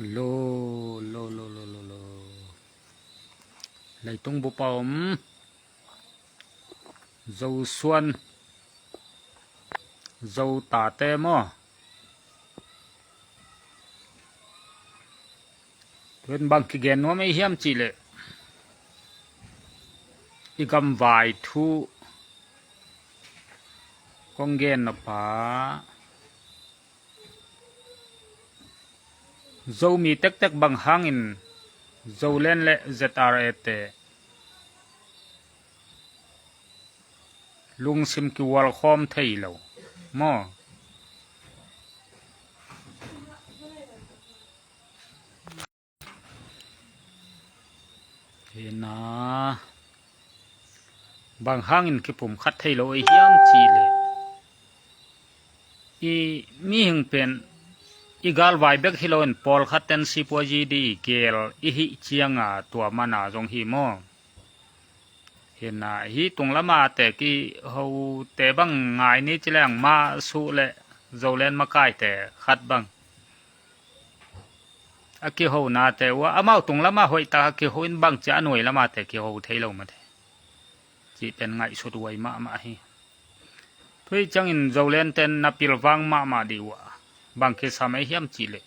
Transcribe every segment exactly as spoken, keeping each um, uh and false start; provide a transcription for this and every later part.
Lo, lo, lo, lo, lo, lo. Leitung bup a om Zosuan, Zo tate maw? Tun bang kigen nuam ei hiam cihleh, i gamvai thu kong gen nop a, Zomi tektek bang hangin Zoland le Z R A te lungsim kiualkhawm thei lo maw? Hi na, bang hangin kipumkhat thei lo ei hiam cihleh, i mihing pen i galvai bek hi loin pawlkhat ten sipuazi di gel i hih cianga tua mana zong hi maw? Hi na, hih tung lama te kihote bang ngai ni ci leng mah suh le Zoland makaite khat bang a kihonate uh a, amau tung lama hoihtak a kiho in bang ci a nuai lama te kiho thei lo mate. Cih pen ngaihsut huai mahmah hi. Tui ciangin Zoland ten na pilvang mahmah dih uh a, bang kisam ei hiam cihleh,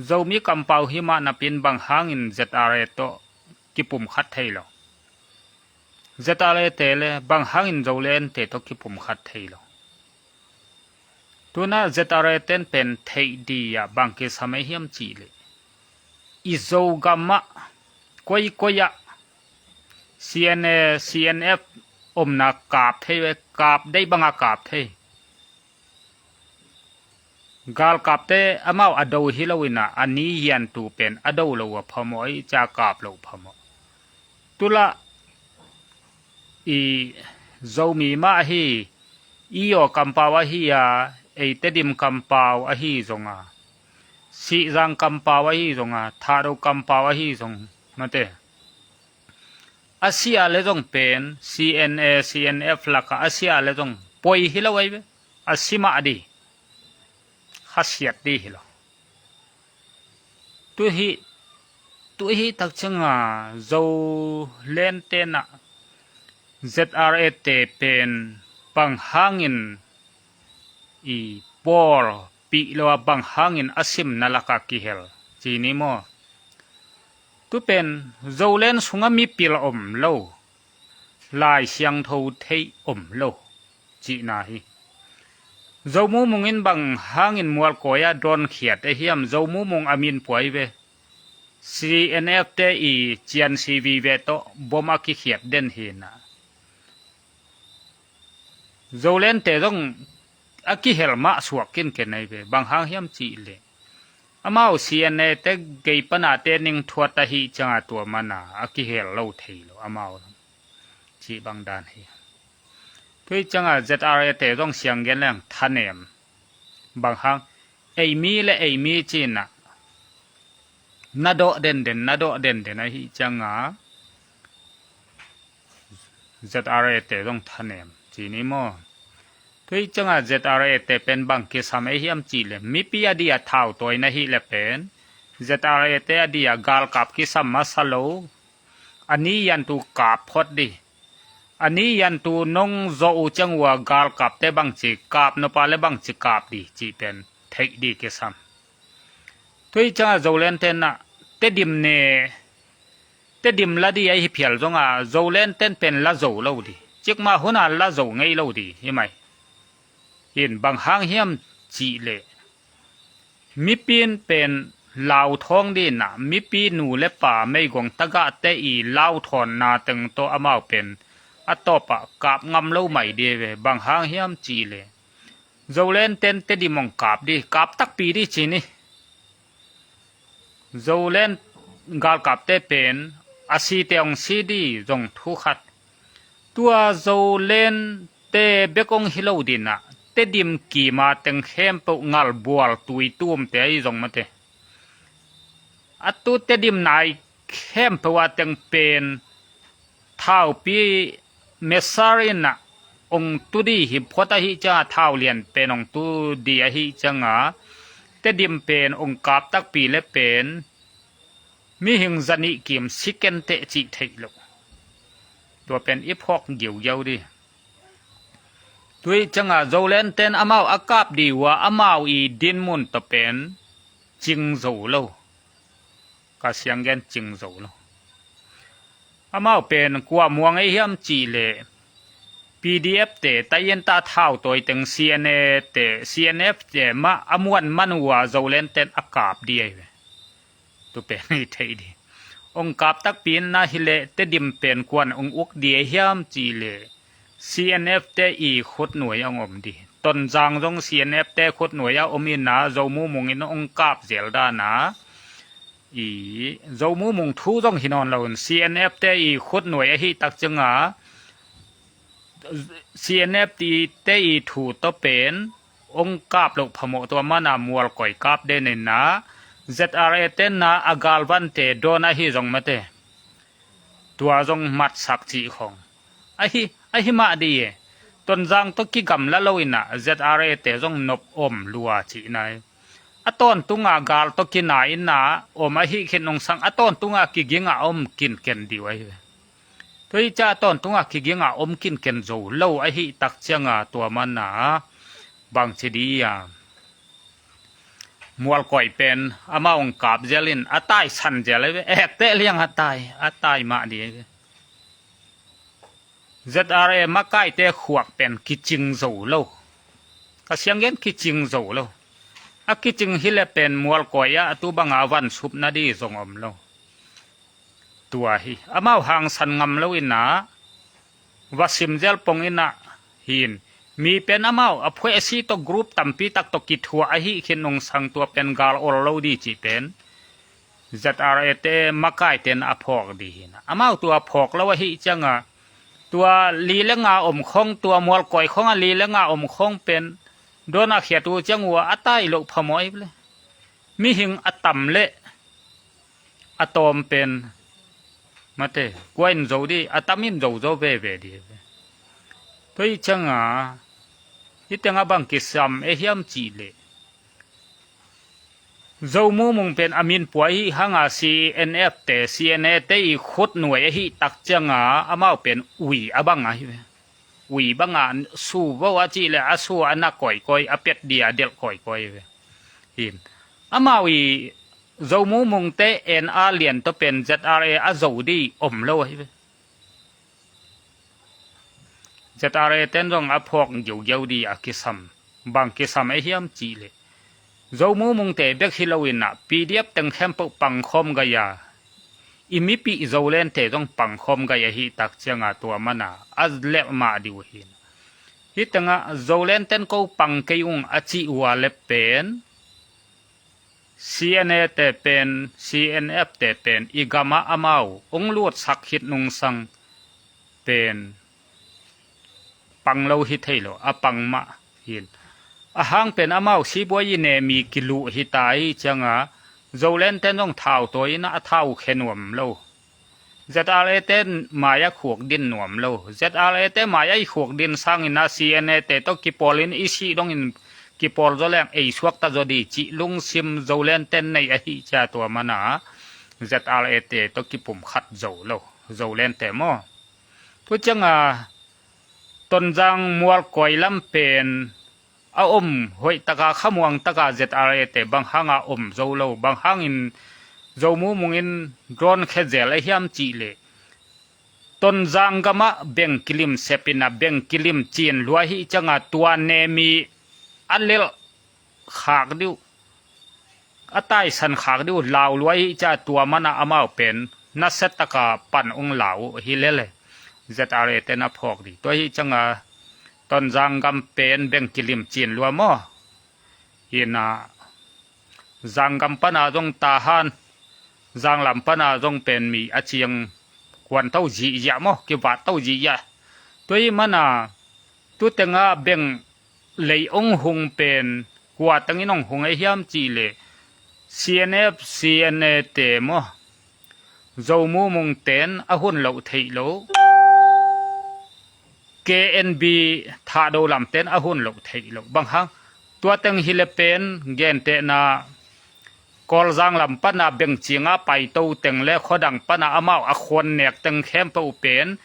Zomi kampau hi mah napi in bang hangin Z R A tawh kipumkhat thei lo? Z R A te le bang hangin Zoland te tawh kipumkhat thei lo? Tuna Z R A ten pen theih di ah bang kisam ei hiam cihleh, i Zogam ah koikoi ah C N A, C N F omna kap thei ve, kap deih banga kap thei. Galkapte amau a do hi loin ah, a ni yiantu pen a do lo a phamawh, i ca kap lo phamawh. Tulah i Zomi mah ahi, i aw kampau ahi a, ei Tedim kampau ahi zonga, Sihzang kampau ahi zonga, Thado kampau ahi zong mate, a sia le zong pen C N A, C N F lakah a sia le zong poi hi lo ahi ve. A si mah di, khasiat di hi lo. Tu hi, tu hi tak cianga Zoland tenah Z R A te pen bang hangin i pawl pih lo a, bang hangin a simna laka kihel ci ni maw? Tu pen Zoland sunga mipil om lo, Lai Siangtho thei om lo cihna hi. Zomumung in bang hangin mualkawi a dawn khiat ahi hiam? Zomumung a min puai ve. C N F te i ciansi vive tawh bom a kikhiat den hi na. Zoland te zong a kihel mah suak kinken ahi ve. Bang hang hiam cihleh, amau C N A te gei pana te ning thuat ahi cianga tua mana a kihel lo thei lo amau cih bang dan hi. Tui cianga Z R A te zong siang gen leng thanem. Bang hang, ei mi le ei mi cinah na dawh denden, na dawh denden ahi cianga Z R A te zong thanem ci ni maw? Tui cianga Z R A te pen bang kisam ei hiam cihleh, mipi a dia thau tawi na hih le pen Z R A te a dia galkap kisam masa lo. A ni yiantu kap phot di. A ni yiantu nong zawh uh ciang uh a galkapte bangci kap nop a le bangci kap di cih pen theih di kisam. Tui cianga Zoland tenah Tedim ne, Tedim la di ahi phial zonga Zoland ten pen la zo lo di. Cikmah huna la zo ngei lo di hi mai. In bang hang hiam cihleh, mipi in pen lauthawng dinah mipi nu le pa meigong tagahte i lauthawnna teng tawh amau pen a tawpah kap ngam lo mai di ve. Bang hang hiam cihleh, Zoland ten Tedim hong kap di, kap takpi di ci ni. Zoland galkapte pen a site hong si di zong thu khat. Tua Zoland te bek hong hi lo dinah Tedim kima teng khempeuh ngalbual tuitumte ahi zong mate. A tu Tedim nai khempeuh a teng pen thaupi mesar inah hong tu di hi phot ahi cianga thau lian pen hong tu di ahi cianga Tedim pen ong kap takpi le pen mihing zanih kim si kenteh cih theih loh. Tua pen i phawk giugiau di. Tua ciangah Zolandten amau a kap di uh a, amau i dinmun tawh pen cing zo lo. Ka siang gen, cing zo lo. Amau pen kua muang ei hiam cih leh P D F te, taiyinta thau tawi teng, C N A te, C N F te mah a muan man uh a Zolandten a kap di ahi ve. Tu pen i theih di. Ong kap takpi in na hi leh Tedim pen kuan ong uk di ahi hiam cih leh C N F te i khutnuai a ong om di. Tonzang zong C N F te khutnuai a om in a, Zomumung in ong kap zel dan a, i Zomumung thu zong hi nawn lo in, C N F te i khutnuai ahi tak ciangah C N F te i thu tawh pen ong kap loh phamawh, tua mana Mualkoi kap den in a, Z R A te na a galvante dawn ahi zong mate, tua zong matsak cih khong ahi, ahi mah di e. Tonzang tawh kigamla lo in a, Z R A te zong nop om lua cihna hi. A tawntunga gal tawh kina in a om ahi khin nungsang, a tawntunga kiginga om kinken di uh ahi ve. Tua hi ciah a tawntunga kiginga om kinken zo lo ahi tak ciangah tua mana bangci di a, Mualkoi pen amah ong kap zel in a taisan zel ahi ve. Ekteh liang a tai, a tai mah di ahi ve. Z R A makaite khuak pen kicing zo lo. Ka siang gen, kicing zo lo. A kicing hi leh pen Mualkoi ah a tu banga van supna di zong om lo. Tua hi amau hangsan ngam lo in a, va sim zel pong in a, hin mi pen amau a phuaisi tawh group tampi tak tawh kithuah ahi khin nungsang, tua pen gal ol lo di cih pen Z R A te makaiten a phawk di hi in a, amau tua phawk lo ahi ciangah tua li le nga om khong, tua Mualkoi khong a li le nga om khong pen dawn a khiat uh ciang uh a tai loh phamawh ahi ve le. Mihing a tam leh a tawm pen mate, kua in zo di, a tam in zo zo veve di. Tua hi ciangah hih tengah bang kisam ei hiam cih leh Zomumung pen a min pua ahi hanga C N F te, C N A te i khutnuai ahi tak ciangah amau pen ui a bang ahi ve. Ui banga su vo a cih leh a su a na kawikawi, a pet di a delh kawikawi ve. Hin amau i Zomumung te N R Lian tawh pen Z R A a zo di om lo ahi ve. Z R A ten zong a phawk giugiau di a kisam. Bang kisam ei hiam cih leh Zomumung te bek hi lo in a, P D F teng khempeuh pangkhawm gai a, i mipih Zolandte zong pangkhawm gai ahi tak ciangah tua mana a lelh mah di uh hi in a. Hih tengah Zolandten ko pang kei ung a cih uh a leh pen C N A te pen, C N F te pen i gamah amau ong lutsak khit nungsang pen pang lo hi thei lo, a pang mah hin. A hang pen amau sibuai i ne mi kiluh hi ta ahi ciangah Zolandten zong thau tawi in a, a thau khe nuam lo. Z R A te mai a khuk din nuam lo. Z R A te mai a i khuk din sangin a C N A te tawh kipawl in i sih dongin kipawl zaw leng ei suakta zaw di cih lungsim Zolandten nei ahi ciah tua mana Z R A te tawh kipumkhat zo lo. Zolandte maw? Tua ciangah Tonzang Mualkoi lam pen a om hoih taka, khamuang taka Z R A te bang hanga om zo lo, bang hangin Zomumung in drone khe zel a hiam cih leh Tonzang gamah beng kilim sep in a, beng kilim cin lua hi ciangah tua ne mi a lelh khak di uh, a taisan khak di uh lau lua hi ciah tua mana amau pen nasia taka pan ong lau uh hi lele. Z R A ten a phawk di. Tua hi ciangah Tonzang gam pen beng kilim cin lua maw? Hi in a, Zang gam pana zong Tahan, Zang lam pana zong pen mi a ciang kuan to zihziah maw, kivat to zihziah. Tua hi mana tu tengah beng lei ong hung pen kua tengin ong hung a hiam cih leh C N F, C N A te maw, Zomumung ten a hun loh theih lo, K N B Thado lam ten a hun loh theih lo. Bang hang? Tua teng hi le pen gentehna Kawlzang lam pana bengcinga paito teng le khuadang pana amau a khuan nek teng khempeuh pen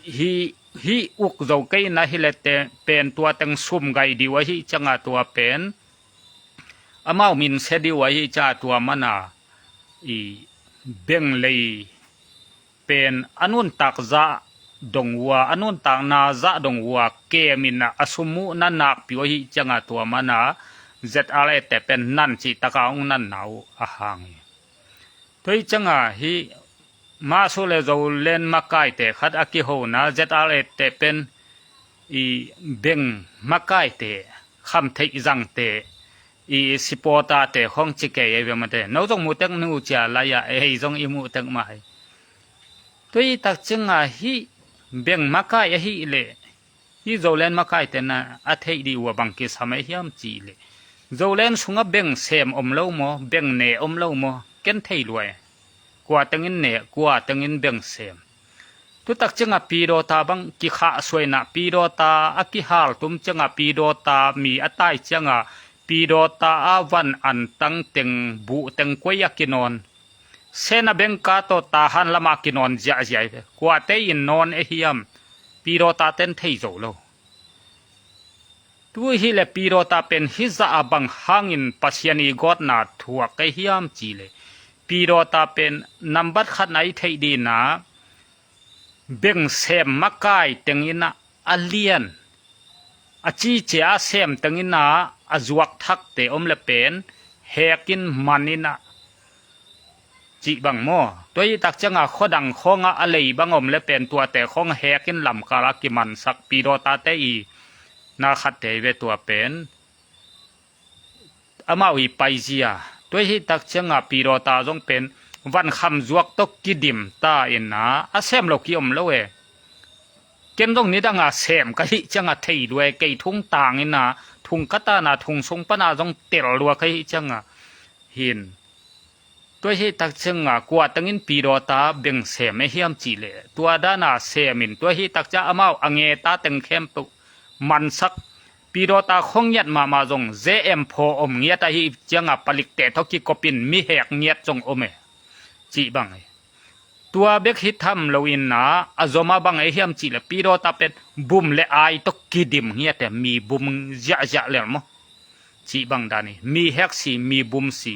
hi, hi uk zo kei na hi le te pen tua teng sum gai diu ahi cianga tua pen amau min se diu ahi cia tua mana i beng lei pen a nuntak zah dong ua, a nuntakna zah dong ua kemin a sum muhna nakpi uh ahi cianga tua mana Z R A te pen nan cih taka hong nanna uh a hang hi. Tua hi cianga hi Masu le Zolen makaite khat a kihona Z R A te pen i beng makaite, khamtheih zangte, i sipawtate khong ci kei ei ve mate. No zong mutek nu cia lai-ah ei zong i mutek mah hi. Tua hi takcianga hih beng makai ahi leh hih Zolen makaite na a theih dih uh a bang kisam ei hiam cih leh Zolen sungah beng sem om lo maw, beng ne om lo maw, ken thei luai. Kua tengin ne, kua tengin beng sem. Tutak cianga pidawta bang kikhah suaina pidawta a kihal tum cianga pidawta mi a tai cianga pidawta a van antang teng buh teng kuai a kinawn. Sena bengka tawh tahan lama kinawn ziahziah hi ve. Kuate in nawn e hiam? Pidawta ten thei zo lo. Tu hi le pidawta pen hizah a bang hangin Pasian i gawtna thuak e hiam ci le pidawta pen nambat khatna i theih dina beng sem makai tengina a lian a cicia a sem tengina a zuak thakte om le pen hekin manina cih bang maw? Tua hi takcianga khuadang khawngah a lei bang om le pen tuate khawng hekin lamkala kimansak pidawtate i na khatte hi ve tua pen amau i paizia. Tua hi takcianga pidawta zong pen vankham zuak tawh kidim ta ina a sem lo ki om lo e. Ken zong nidanga sem ka hih cianga thei lua e, kei thung tangina thung katana thung sung pana zong tel lua ka hih cianga hin. Tua hi takcianga kua tengin pidawta beng sem e hiam cih leh tua dana semin tua hi takcia amau a ngeta teng khempeuh mansak pidawta khong ngiat mahmah zong Z M phaw om ngiat ahi cianga palikte thaw kikopin mi hek ngiat zong om e cih bang hi. Tua bek hi tham lo inna a zoma bang e hiam cih le pidawta pen bum le ai tawh kidim ngiat e mi bum ziahziah lel maw? Cih bang dan hi mi hek si mi bum si.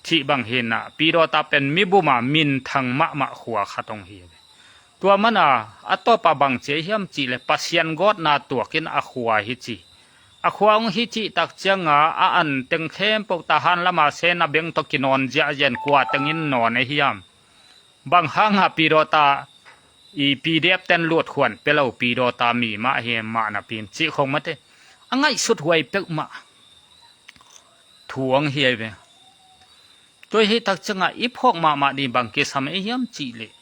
Cih bang hinah pidawta pen mi buma minthang mahmah khua khat hong hi ve. Tua mana a tawpa bang ci hiam cih le Pasian gawtna tuakin a khua hi ci. A khua hong hi cih takcianga a an teng khempeuh tahan lama sena beng tawh kinawn ziahziah in kua tengin nawn e hiam? Bang hanga pidawta i P D F ten lutkhuan pe lo pidawta mi mah hi mahna pin cih khong mate a ngaihsut huai peuhmah thu hong hi ai ve. Tua hi takcianga i phawk mahmah ding bang kisam e hiam cih leh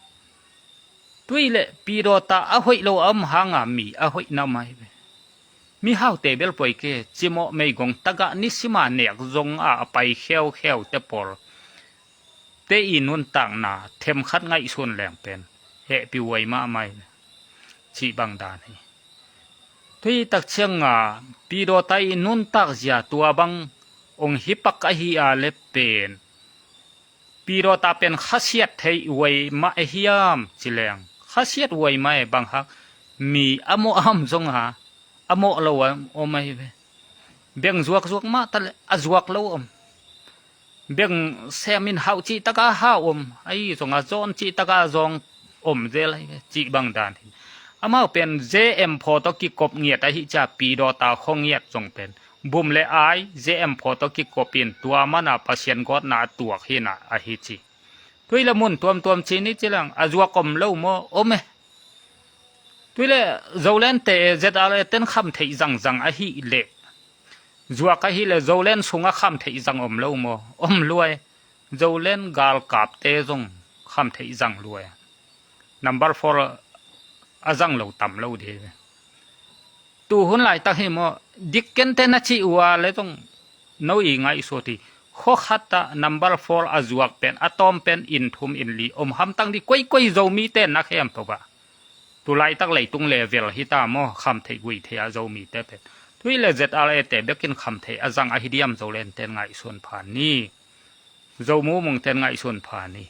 tui le pidawta a hoih lo a om hanga mi a hoih na om ai ve. Mi haute bel poi ke cimawh meigong tagah nisima nek zonga a pai kheukheu te pawl te i nuntakna themkhat ngaihsun leng pen hehpih huai mahmah hi cih bang dan hi. Tui takcianga pidawta i nuntak zia tua bang ong hipak ahi a le pen pidawta pen khasiat thei huai mah e hiam ci leng khasiat huai mah e bang hak mi a mawh a om zonga a mawh lo a om ahi ve. Beng zuakzuak mah ta le a zuak lo om. Beng semin hauh cih taka hau om ahi zonga zawn cih taka zawng om zel ahi ve cih bang dan hin. Amau pen Z M phaw tawh kikop ngiat ahi cia pidawta khong ngiat zong pen bum le ai Z M phaw tawh kikopin tua mana Pasian gawtna a tuak hinah ahi ci. Tui le mun tuamtuam ci ni ci leng a zuak om lo maw om e. Tui le Zolente Z R A ten kham theih zangzang ahi leh zuak ahi le Zolen sungah kham theih zang om lo maw om lua e. Zolen galkapte zong kham theih zang lua e. Number four a zang lo tam lo dih. Tu hun laitak hi maw dik kente na cih uh a le zong no i ngaihsut hi. Khuakhatah number four a zuak pen a tawm pen in thum in li om hamtang dih koikoi Zomite na khempeuh ah. Tu laitak leitung level hi ta maw kham theih guih theih a Zomite pen. Tui le Z R A te bekin kham thei a zang ahi diam, Zoland ten ngaihsun pha ni. Zo mumung ten ngaihsun pha ni.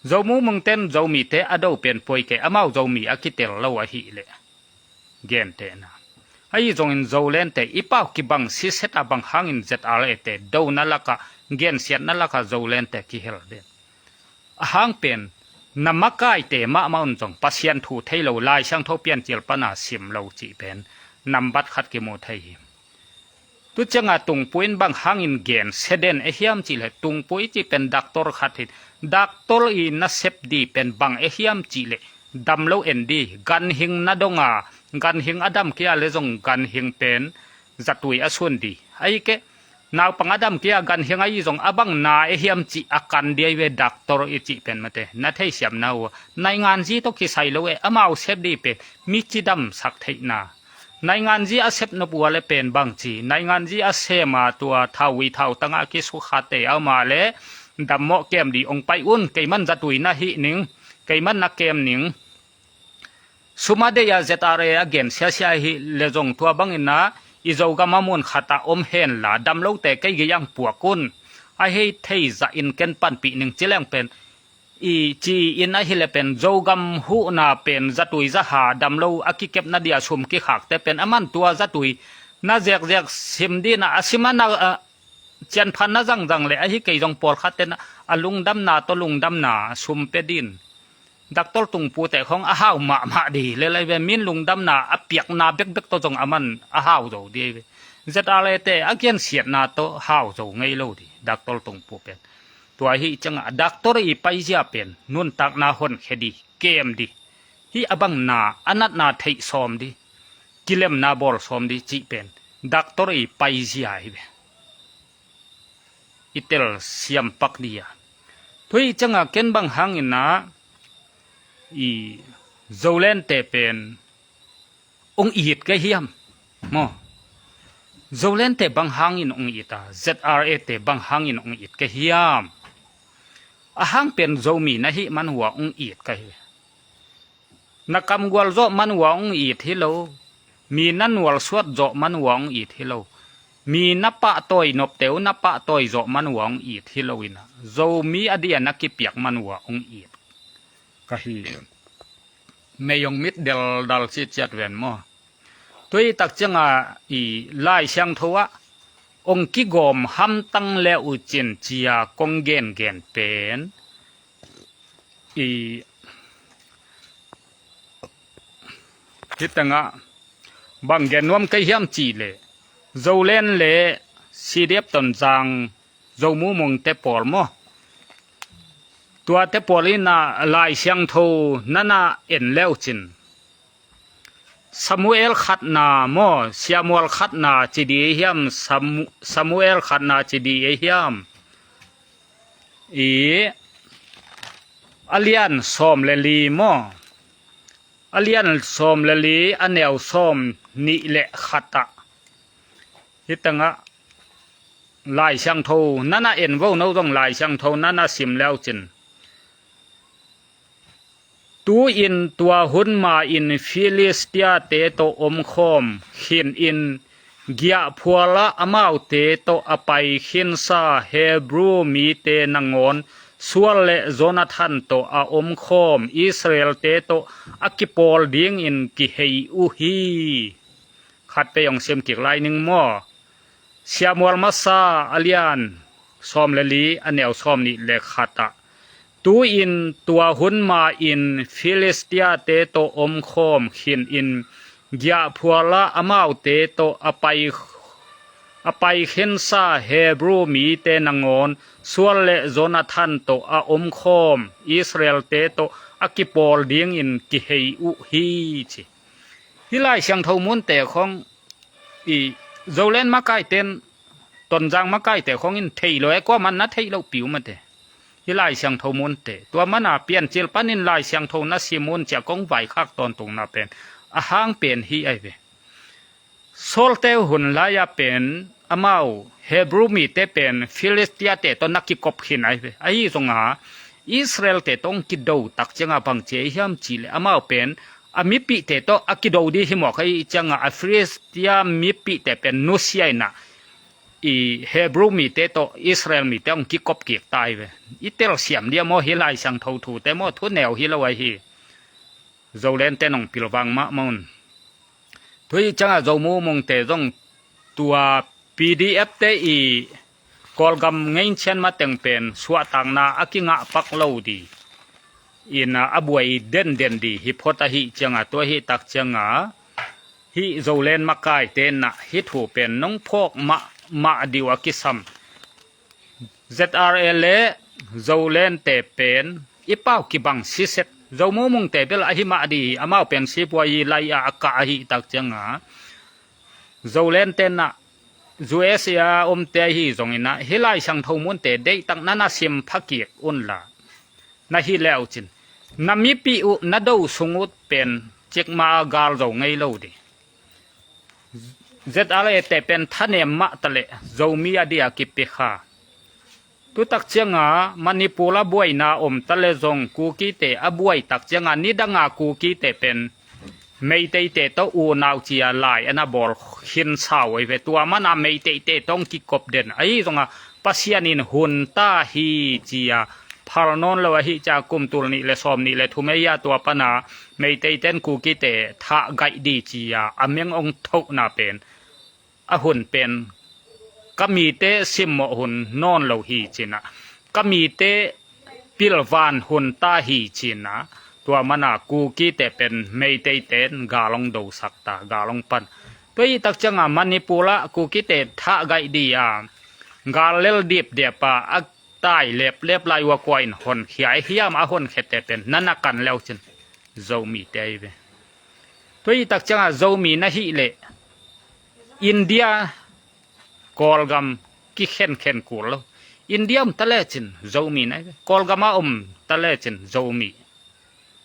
Zo mumung ten Zomite a do pen poi kei, amau Zomi a kitel lo ahih leh gentehna. Ahi zongin Zoland te i pau kibang siset a bang hangin Z R A te dona lakah, gensiatna lakah Zoland te kihel den. A hang pen na makaite mahmah un zong Pasian thu thei lo, Lai Siangtho Piancil pana sim lo cih pen nambat khat kimu thei hi. Tu cianga Tungpu in bang hangin gensia den e hiam cih leh, Tungpu i cih pen doctor khat hi. Doctor i nasep di pen bang e hiam cih leh, dam lo en di, ganhing na dong a, ganhing a dam kei a leh zong ganhing pen zatui a sun di. Ahi kei, naupang a dam kei a ganhing ahi zong a bang na e hiam cih a kan di ahi ve, doctor i cih pen mate. Na theisiamna uh a, nainganzi tawh kisai lo e, amau sep di pen mi cidamsak theihna. Nainganzi a sep nop uh a leh pen bang ci, nainganzi a sem a, tua thaui thautang a kisukha te a om a leh, dammawh kem di, ong pai un, keiman zatui na hih ning, keiman na kem ning. Sum a deih a Z R A a gen siasia hi leh zong tua bangin a, i Zogam a mun khat ah om hen la, dam lote kei gei ang puak un. A hei thei zah in ken panpih ning ci leng pen, i ci in ahi leh pen Zogam huhna pen zatui zaha dam lo a kikepna dia sum kikhakte pen a man tua zatui na zekzek sim din a, a sim a na, a, cianphan na zangzang leh ahi kei zong pawlkhat ten a lungdamna tawh lungdamna sum pe din. Doctor Tungpu te khong a hau mahmah di leh lai ve, min lungdamna a piakna bekbek tawh zong a man a hau zo di ve. Z R A te a gensiatna tawh hau zo ngei lo di, Doctor Tungpu pen. Tua hi cianga doctor i paizia pen nuntakna honkhia di, kem di. Hi a bang na, a natna theih sawm di, kilemna bawl sawm di cih pen doctor i paizia hi ve. I tel siampak di a. Tui cianga ken bang hangin a, i Zoland te pen ong it kei hiam? Maw. Zoland te bang hangin ong it a, Z R A te bang hangin ong it kei hiam? A hang pen Zomi na hih man uh a ong it kei hi. Na kamgual zawh man uh a ong it hi lo. Mi na nualsuat zawh man uh a ong it hi lo. Mi na pahtawi nopte uh na pahtawi zawh man uh a ong it hi lo in a, Zomi a dia na kipiak man uh a ong it ka hi. Mei ong mit deldal ciciat ven maw. Tui tak cianga i Lai Siangtho ah ong kigawm hamtang le uh cin cia kong gengen pen i hi tengah bang gen nuam kei hiam cih leh, Zoland le C D F Tonzang Zo mumung te pawl maw. Tuate pawl in a Lai Siangtho nana en leucin. Samuel khatna maw, Samuel khatna ci di ei hiam, Samu-, Samuel khatna ci di ei hiam. I a lian sawm le li maw. A lian sawm le li, a neu sawm nih le khat ah. Hi tengah Lai Siangtho nana en vo no zong Lai Siangtho nana sim leucin. Tu-in tua hun ma-in Filistia-te tawh omkhawm khin in giahphualah amaute tawh a pai khinsa Hebru mite nangawn Saul le Jonathan tawh a omkhawm Israel-te tawh a kipawl dingin kihei uh hi. Khat pei hong sim kik lai ning maw. Samuel masa a lian sawm le li, a neu sawm nih le khat ah. Tu-in tua hun ma-in Filistia-te tawh omkhawm khin in giahphualah amaute tawh a pai, a pai khinsa Hebru mite nangawn Saul le Jonathan tawh a omkhawm Israel-te tawh a kipawl dingin kihei uh hi ci. Hih Lai Siangtho munte khong i Zoland makaite in, Tonzang makaite khong in thei lo e, kuaman na theih loh piu mate. Hih Lai Siangtho munte. Tua mana Piancil panin Lai Siangtho na sim un cia kong vaikhak tawntungna pen a hang pen hi ai ve. Sawlte hun lai-a pen amau Hebru mite pen Filistia-te tawh na kikop khin ai ve. Ahi zonga Israel-te tawh hong kido tak cianga bang ci ei hiam cih leh amau pen a mipihte tawh a kido dih hi mawk ahi cianga a Filistia mipihte pen nusia inah i Hebrew mite tawh Israel mite hong kikop kik ta hi ve. I telsiam dia maw hi Lai Siangtho thute maw thu neu hi lo ahi. Zolente nong pilvang mahmah un. Tui cianga Zomumungte zong tua P D F te i Kawlgam ngeincian mateng pen suahtakna a kingah pak lo di. Ina a buai denden di hi phot ahi cianga tua hi tak cianga hi Zolen makaite na hi thu pen nong phawk mah mah diu a kisam. Z R A le Zolente pen i pau kibang siset. Zomumungte bel ahi mah di hi amau pen sipuai lai a a kah ahi tak cianga Zolente na U S A a omte ahi zongina hi Lai Siangtho munte deihtak na na sim phakik unla na hi leucin na mipih uh na do sung uh pen cikma a gal zo ngei lo di. Z R A te pen thanem mah taleh Zomi a dia kipi kha. Tutak cianga Manipur a buaina om tale zong Kukite a buai tak cianga nidanga Kukite pen Meiteite tawh unau cia lai ana bawl khin sau ei ve tua mana Meiteite tawng kikop den ahi zonga Pasian in hun ta hi cia phal nawn lo ahi cia kum tul nih le sawm nih le thum ei a tua pana Meiteiten Kukite thah gaih di cia a meng ong thohna pen a hun pen ka mite simmawh hun nawn lo hi cina ka mite pilvan hun ta hi cina tua mana Kukite pen Meiteiten galong dosak ta galong pan. Tua i tak cianga Manipur ah Kukite thah gaih di a gal lel dipdiap a a tai leplep lai ua kua in honkhia hiam a honkhete pen nana kan leucin Zomite ahi ve. Tua i tak cianga Zomi na hih leh India Kawlgam kikhenkhen kul lo. India om talecin Zomi na ahi ve. Kawlgam a om talecin Zomi.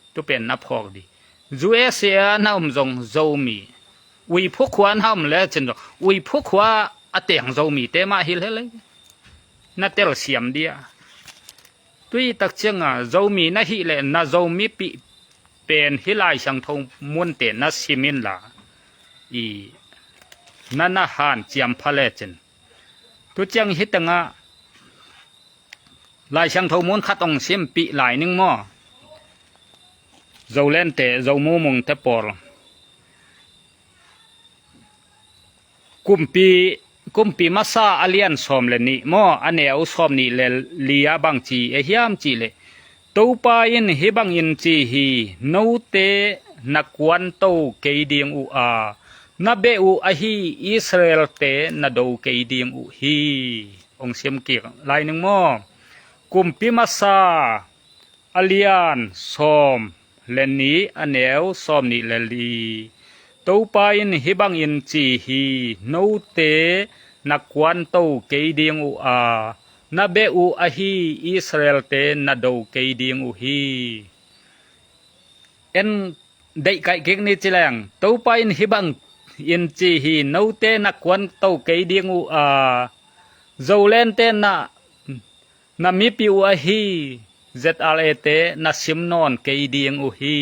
Tupen na phawk di. U S A na om zong Zomi. Uiphu khua na om lecin zong Uiphu khua a teng Zomite mah hi lelei. Na telsiam dia. Tui tak cianga Zomi na hih leh na Zomi pih pen hi Lai Siangtho munte na simin la i na na han ciam pha lecin. Tu ciang hi tengah Lai Siangtho mun khat ong simpih lai ning maw? Zolente Zomumungte pawl kumpi kumpi masa a lian sawm le nih maw a neu sawm nih le li a bang ci e hiam cih leh Topa in hih bangin ci hi. Note na kuanto kei ding uh a na beh uh ahi Israelte na do kei ding uh hi. Ong sim kik lai ning maw? Kumpi masa a lian sawm le nih a neu sawm nih le li. Topa in hih bangin ci hi. Note na kuanto kei ding uh a na beh uh ahi Israelte na do kei ding uh hi. En deihkaih kik ni ci leng Topa in hih bangin ci hi. Note na kuanto kei ding uh a Zolente na na mipi uh ahi Z R A te na sim nawn kei ding uh hi.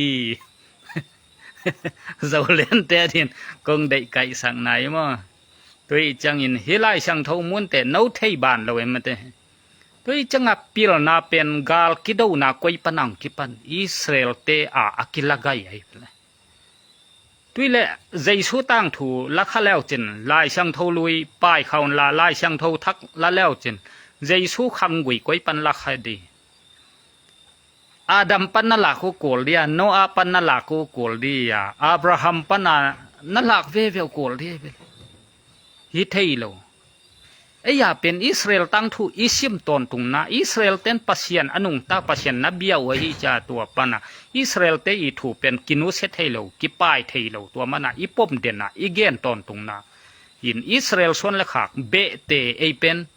Zolente din kong deih kaihsak nai maw? Tui ciangin hih Lai Siangtho munte no thei ban lo em mate. Tui cianga pilna pen gal kidona koi panang kipan Israel te a a kilagai ahi pele. Tui le Jesu tangthu lakha leucin Lai Siangtho lui paikhaun la Lai Siangtho thak la leucin Jesu khanggui koi pan lakha di. Adam pan na lak uh kul dia, Noah pan na lak uh kul dia, Abraham pan a na lak veve uh kul dia. Hi thei lo. Ei a pen Israel tangthu i sim tawntungna Israel ten Pasian a nungta Pasian na bia uh ahi ca tua pana Israel te i thu pen kinusia thei lo kipai thei lo tua mana i pom dena i gen tawntungna in Israel suan le khak behte ei pen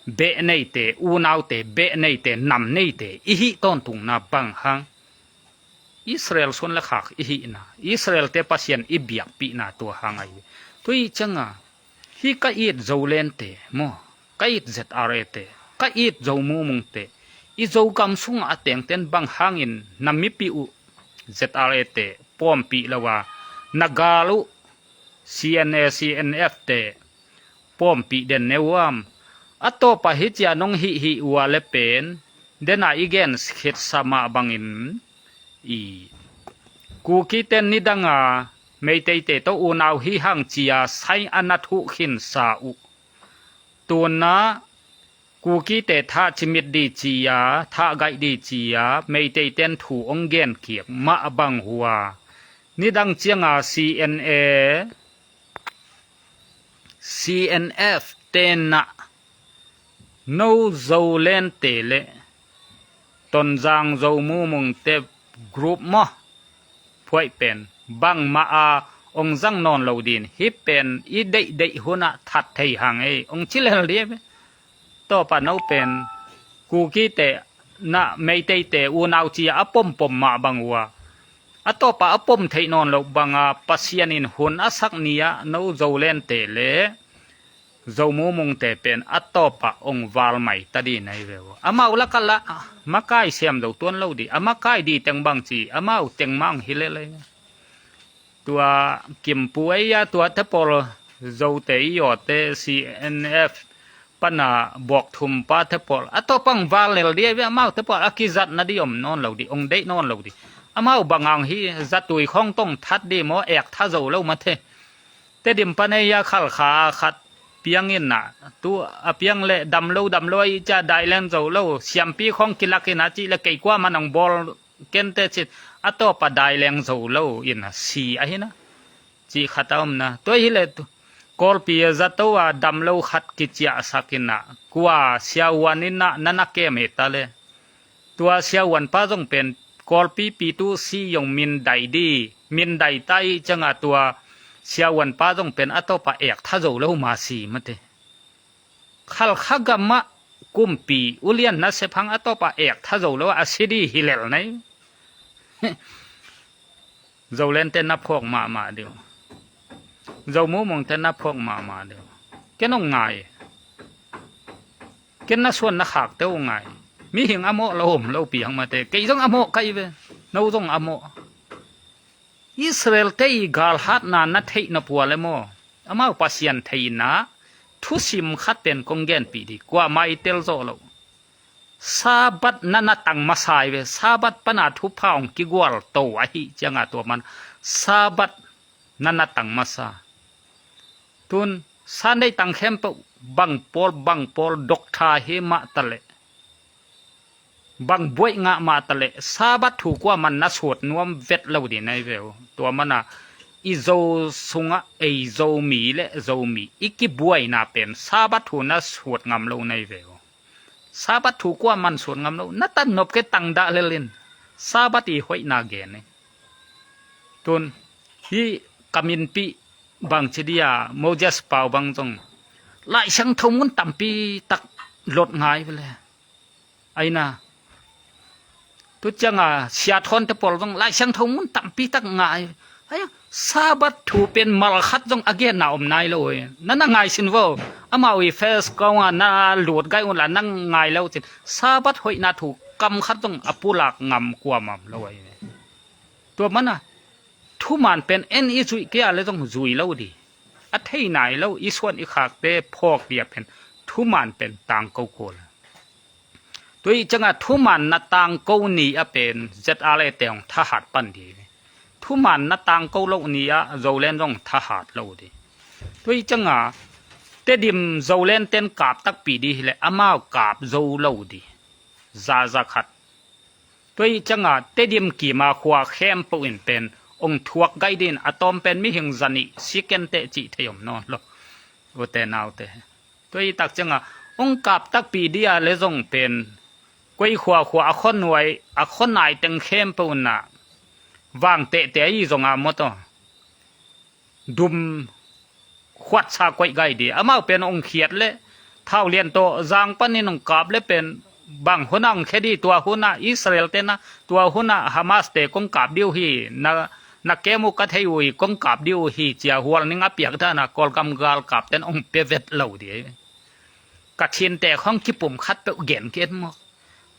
beh neite unaute beh neite nam neite i hih tawntungna bang hang Israel suan le khak i hihna Israel te Pasian i biakpihna tua hang ahi. Tui cianga hi ka it Zolente maw ka it Z R A te ka it Zo mumungte i Zogam sungah a tengten bang hangin na mipi uh Z R A te pawmpih lo a, na gal uh C N A, C N F te pawmpih den ne uam. A tawpa hi cia nong hih hih ua le pen, dena i gen khitsa mah bangin i Kukite nidanga Meiteite tawh unau hi hang cia sai a na thuh khinsa uh. Tuna Kukite thah cimit di cia, thah gaih di cia, Meiteiten thu ong gen kik mah bang hua. Nidang cianga C N A, C N F tenah no Zolente le Tonzang Zomumungte group maw, phuaih pen bangmah a ong zang nawn lo din, hi pen i deihdeih hunah that thei hang ei ong ci lel di. Tawpa no pen Kukite na Meiteite unau cia a pompom mah bang ua, a tawpa a pom theih nawn loh banga Pasian in hun a sak ni-ah no Zolente le Zomumungte pen a tawpa ong val mai ta di nai ve uh. Amau lakah lah makai siam zo tuan lo di, a makai di teng bang ci, amau teng mang hi lelei. Tua Kimpu ei a, tua Tepol Zote i awte C N F pana bawk thum pa Tepol a tawpang val lel di ei ve, amau Tepol a kizatna di om nawn lo di, ong deih nawn lo di. Amau bangang hi zatui khong tong that di maw, ek tha zo lo mate. Tedim pan ei a Khalkha khat piang inna, tu a piang le dam lo, dam lo i cia dai leng zo lo, siampi khong kilak inna cih le kei kuaman ong bawl kente cit, a tawpa dai leng zo lo inna si ahina. Cih khat a omna. Tua hi le tu, Kawlpi a zato a dam lo khat kiciahsak inna, kua siahuan inna na na kem hi ta le. Tua siahuan pa zong pen Kawlpi pitu si zong min dai di, min dai ta i cianga tua siahuan pa zong pen a tawpa ek tha zo lo ma si mate. Khalkha gamah kumpi ulian na sephang a tawpa ek tha zo lo a si di hi lel nai. Zolente na phawk mahmah deuh. Zomumungte na phawk mahmah deuh. Ken ong ngai. Ken na suan na khakte ong ngai. Mihing a mawh lo om lo piang mate. Kei zong a mawh kai ve. No zong a mawh. Israel te i galhatna na theih na pua le maw? Amau Pasian theihna thusim khat pen kong genpih di. Kuamah i tel zawh lo. Sabbath na na tang masa i ve. Sabbath pana thupha ong kigual to ahi cianga tua man Sabbath na na tang masa. Tun Sunday tang khempeuh bang pawl bang pawl dok tha hi mah ta le, bang buaih ngah mah ta le, Sabbath thu kuaman na suat nuam vet lo di nai ve uh. Tua mana i Zo sungah ei Zomi le Zomi i kibuaina pen Sabbath thu na suat ngam lo nai ve uh. Sabbath thu kuaman suat ngam lo, na tan nop ke tang dah lel in. Sabbath i hoihna gen e. Tun hi ka minpih bang ci dia, Moses Pau bang zong Lai Siangtho mun tampi tak lot ngai vele. Aina. Tu cianga Sia Thawnte pawl zong Lai Siangtho mun tampi tak ngai. Aia, Sabbath thu pen mal khat zong a genna om nai lo e. Na na ngai sin vo. Amau i first kaunga na lut gai un la na ngai lo cin. Sabbath hoihna thu kam khat zong a pulak ngam kuamam lo e. Tua mana thuman pen en i zuih kei a le zong zui lo di. A thei nai lo i suan i khakte phawk dia pen thuman pen tangko kul. Tua i cianga thuman na tangko ni a pen Z R A te hong thahat pan di. Thuman na tangko lo ni a Zolen zong thahat lo di. Tua i cianga Tedim Zolen ten kap takpi di hile amau kap zo lo di. Zaza khat. Tua i cianga Tedim kima khua khempeuh in pen ong thuak gai din a tawm pen mihing zanih sikente cih thei om nawn lo. Ute naute. Tua i tak cianga ong kap takpi dia le zong pen koi khua khua a khuanuai a khuanai teng khempeuh na vang tehte ahi zonga mawtaw dum khuatsa koih gai di. Amau pen ong khiat le thau lian tawh zang panin ong kap le pen bang huna ong khe di, tua huna Israel tena tua huna Hamas te kong kap diu hi, na, na kem uh ka thei uh hi, kong kap diu uh hi cia hual ning a piak dana Kawlgam gal kap ten ong pe vet lo di. Kachin te khong kipum khat peuh gen gen maw?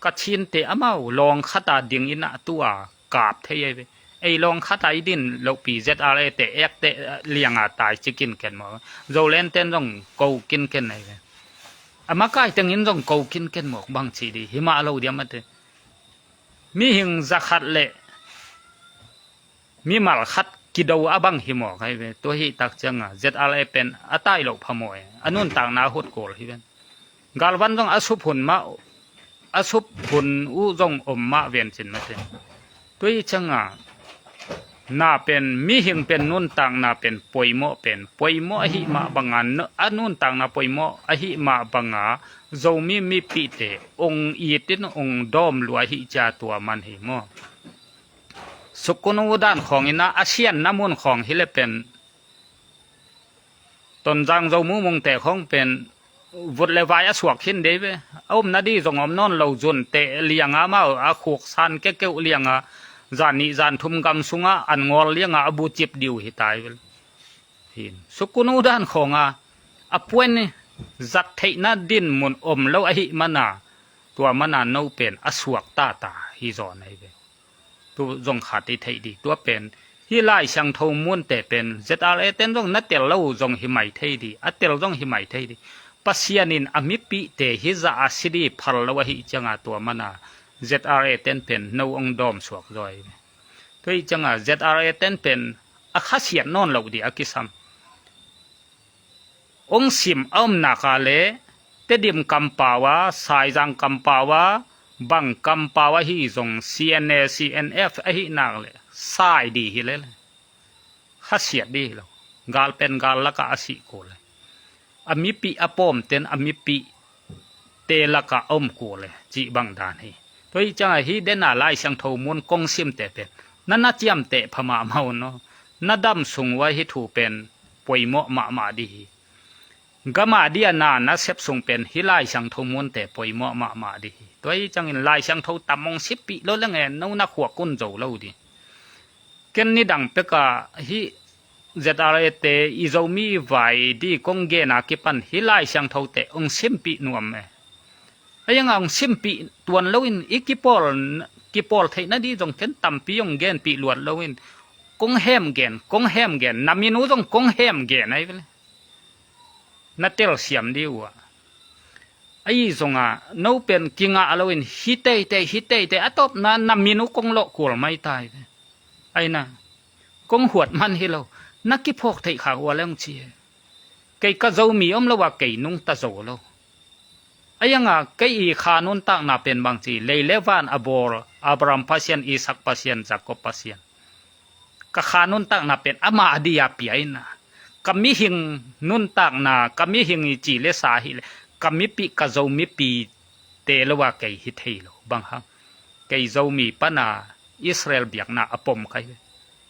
Kachin te amau lawng khata ding ina tua kap thei ai ve. Ei lawng khat a i din lohpi Z R A te ek te lianga tai ci kinken mawk. Zoland ten zong ko kinken ahi ve. A makai tengin zong ko kinken mawk bang ci di hi mah lo diam a te. Mihing za khat le mimal khat kido a bang hi mawk ahi ve. Tua hi tak cianga Z R A pen a tai loh pha maw e. A nuntakna hut kul hi ven. Galvan zong a sup hun mah, a sup hun uh zong om mah vencin mate. Tua hi cianga na pen, mihing pen nuntakna pen poimawh pen poimawh ahi mah banga, a nuntakna poimawh ahi mah banga Zomi mipihte ong itin ong dawm lua hi cia tua man hi maw? Sukunu dan khawng ina a sianna mun khawng hi le pen Tonzang Zo mumungte khawng pen vut le vai a suak khin dei ve. A umna di zong om nawn lo zunte lianga mau a khuk san kekeuh lianga zan nih zan thum gam sunga an ngawl lianga a bucip diu hi tai vel. Hin sukunu dan khawnga a puan zat theihna din mun om lo ahi mana tua mana no pen a suak tata hi zaw nai ve. Tu zong khat i theih di tua pen hi Lai Siangtho munte pen Z R A ten zong na tel lo zong hi mai thei di, a tel zong hi mai thei di. Pasian in a mipihte hi za a si di phal lo ahi cianga tua mana Z R A ten pen no ong dawm suak zaw hi. Tua hi cianga Z R A ten pen a khasiat nawn lo di a kisam. Ong sim a om nak a le Tedim kampau a, Saizang kampau a, bang kampau ahi zong C N A, C N F ahi nak le sai di hi le le. Khasiat di hi lo. Gal pen gal laka a sih kul le. A mipih a pawmten a mipih te laka a om kul le cih bang dan hi. Tua hi cianga hi dena Lai Siangtho mun kong simte pen na na ciamteh pha mahmah un aw. Na dam sung ua hi thu pen poimawh mahmah di hi. Gama dia na na sep sung pen hi Lai Siangtho munte poimawh mahmah di hi. Tua hi ciangin Lai Siangtho tam ong sipih lo lenge no na khuak un zo lo di. Ken nidang peka hi Z R A te i Zomi vai di kong gena kipan hi Lai Siangtho te ong simpih nuam e. A ianga ong simpih tuan loin i kipawl, kipawl theihna di zong ken tampi ong genpih luat loin kong hem gen, kong hem gen, na min uh zong kong hem gen ahi vele. Na telsiam di uh a. Ahi zonga no pen kingah loin hi teitei, hi teitei a tawpna na min uh kong lawh kul mai tai ve. Aina kong huat man hi lo. Na kiphawk theih khak ua leng ci he. Kei ka Zomi om lo a kei nungta zo lo. A ianga kei i kha nuntakna pen bang ci lei le van a bawl Abraham Pasian, Isak Pasian, Jakob Pasian. Ka kha nuntakna pen ama a dia pia ina. Ka mihing nuntakna, ka mihing i ci le sa hi le ka mipi, ka Zo mipi te lo a kei hi thei lo. Bang hang kei Zomi pana Israel biakna a pom kai ve.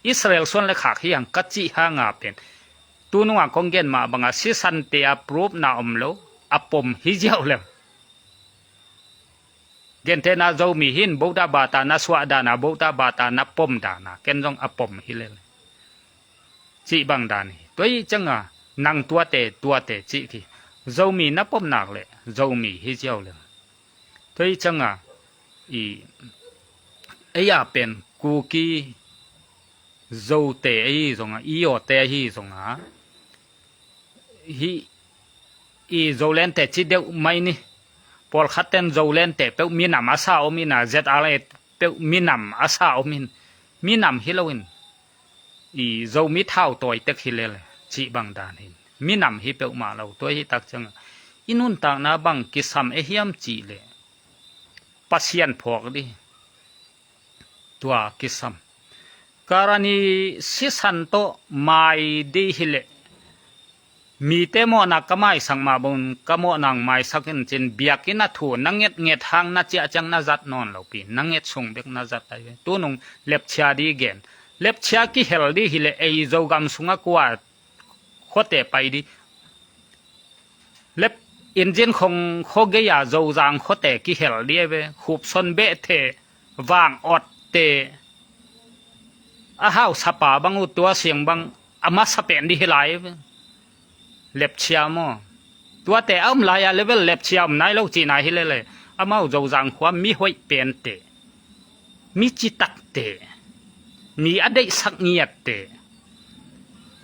Israel suan le khak hi hang ka cih hanga pen tununga kong gen mah banga sisante a proof na om lo a pom hi ziau lem. Gentehna Zomi hin Buddha bata na suah dana, Buddha bata na pom dana ken zong a pom hi lel. Cih bang dan hi. Tua hi cianga nang tuate, tuate cih khi Zomi na pom nak le Zomi hi ziau lel. Tua hi cianga i ei a pen Kuki Zote ahi zonga, i awte ahi zonga hi i Zolente ci deuh mai ni. Pawlkhat ten Zolente peuh minam a sa om ina, Z R A peuh minam a sa om in, minam hi loin i Zomi thau tawi tek hi lel cih bang dan hin minam hi peuhmah lo. Tua hi tak cianga i nuntakna bang kisam e hiam cih le Pasian phawk di. Tua kisam. Karani sisan tawh mai di hileh mite mawhna ka maisak mah bangin ka mawhna hong maisak in cin biakinn a thu na nget nget hang na ciah ciang na zat nawn lopi na nget sung bek na zat ahi ve. Tunung lepchia di gen. Lepchia kihel di hileh ei Zogam sungah kua khuate pai di. Lep injin khong khuagei-a Zozang khuate kihel di e ve. Khupson behte, vang otte, a hausapa bang uh tua siang bang a masa pen di hi lai e ve. Lepchia maw? Tuate a om lai-a level lepchia om nai lo cihna hi lele. Amau Zozang khua mi hoih pente, mi citakte, mi a deihsak ngiatte,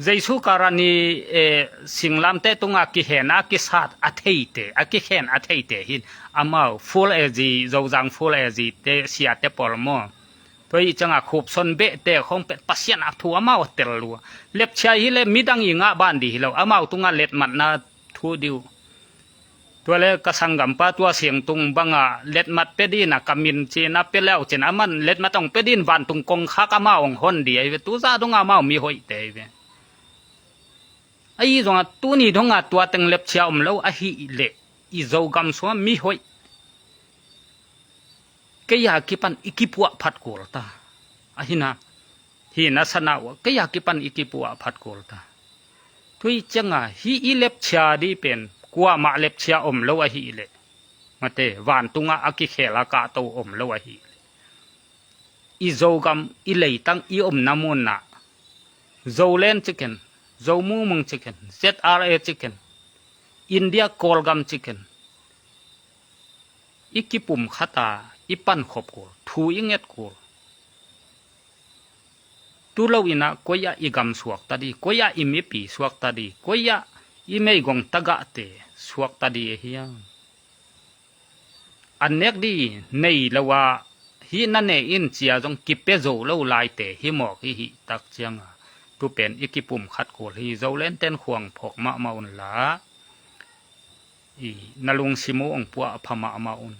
Jesu Kara'n i, eh, singlamteh tunga kihen a kisat a theite, a kikhen a theite hi in, amau Full A G, Zozang Full A G te, siate pawl maw. Tua ahih cianga khupson behte khong pen Pasian a thu amau a tel lua. Lepchia hi leh midang i ngah ban dih hi lo, amau tunga letmatna thu dih uh. Tua leh ka sanggampa tua siangtung banga letmat pia dih in a, ka min ci in a pia le uh cin, aman letmat hong pia dih in vantung kongkhak amau hong hon dih ahi ve. Tu zah donga amau mihoihte ahi ve. Ahi zonga tuni donga tua teng lepchia om lo ahih leh i Zogam sunga mihoih kei a kipan i kipuah phat kul ta. Ahi na, hi na sana uh a kei a kipan i kipuah phat kul ta. Tua ahih cianga hih i lepchia dih pen kuamah lepchia om lo ahih leh, mate, vantunga a kikhel a kahto om lo ahih leh, i Zogam, i leitang, i omna munah Zoland ci ken, Zomumung ci ken, Z R A ci ken, India Kawlgam ci ken, i kipumkhat a i pankhop kul, thu i nget kul. Tu lo in a koi ah i gam suakta dih, koi ah i mipi suakta dih, koi ah i meigong tagahte suakta dih ahi hiam? An nek dih nei lo a, hih na ne in cia zong kipia zo lo laite hi mawk i hih tak cianga, tu pen i kipumkhat kul hi. Zoland ten khuang phawk mahmah unla, i na lungsim uh hong puah pha mahmah un.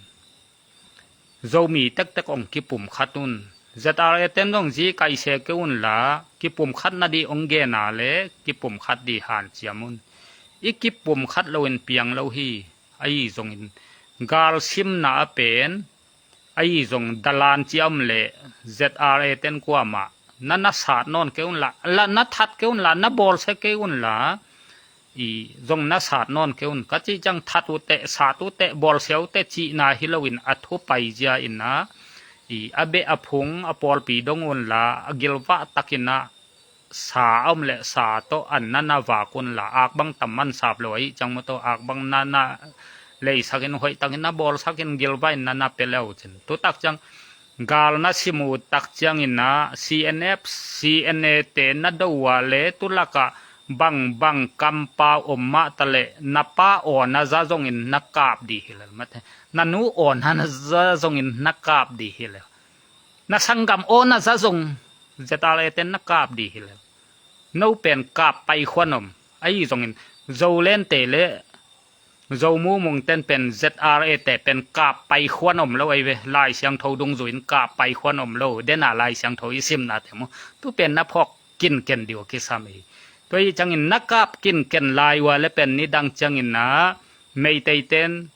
Zomi tektek hong kipumkhat un. Z R A ten zong zi kaise kei unla, kipumkhat nadih hong gen a leh kipumkhat dih hanciam un. I kipumkhat loin piang lo hi. Ahi zongin galsimna a pen, ahi zong dalan cia om leh Z R A ten kuamah na na sat nawn kei unla, la na that kei unla, na bawlsia kei unla, i zong na sat nawn kei un. Ka cih ciang that uh teh, sat uh teh, bawlsia uh teh cihna hi loin a thu paizia in a, i a beh a phung a pawlpi dong unla, a gilvah takin a sa a om leh sa tawh an na na vak unla, ak bang tam mansap lo ahih ciang maw tawh, ak bang na na leisakin, hoihtakin na bawlsakin, gilvahin na na pia le uh cin. Tutak ciang gal na sim uh tak ciangin a, C N F, C N A te na do uh a leh tulakah bangbang kampau om mah taleh na pa aw na za zongin na kap dih hi lel, mate, na nu aw na za zongin na kap dih hi lel. Na sanggam aw na za zong Z R A ten na kap dih hi lel. No pen kap paikhuan om. Ahi zongin Zoland te leh Zomumung ten pen Z R A te pen kap paikhuan om lo ahi ve. Lai Siangtho dungzuin kap paikhuan om lo. Dena Lai Siangtho i simna te maw, tu pen na phawk kinken dih uh kisam hi. Tua ahih ciangin na kap kinken lai uh a leh pen nidang ciangin a, Meitei ten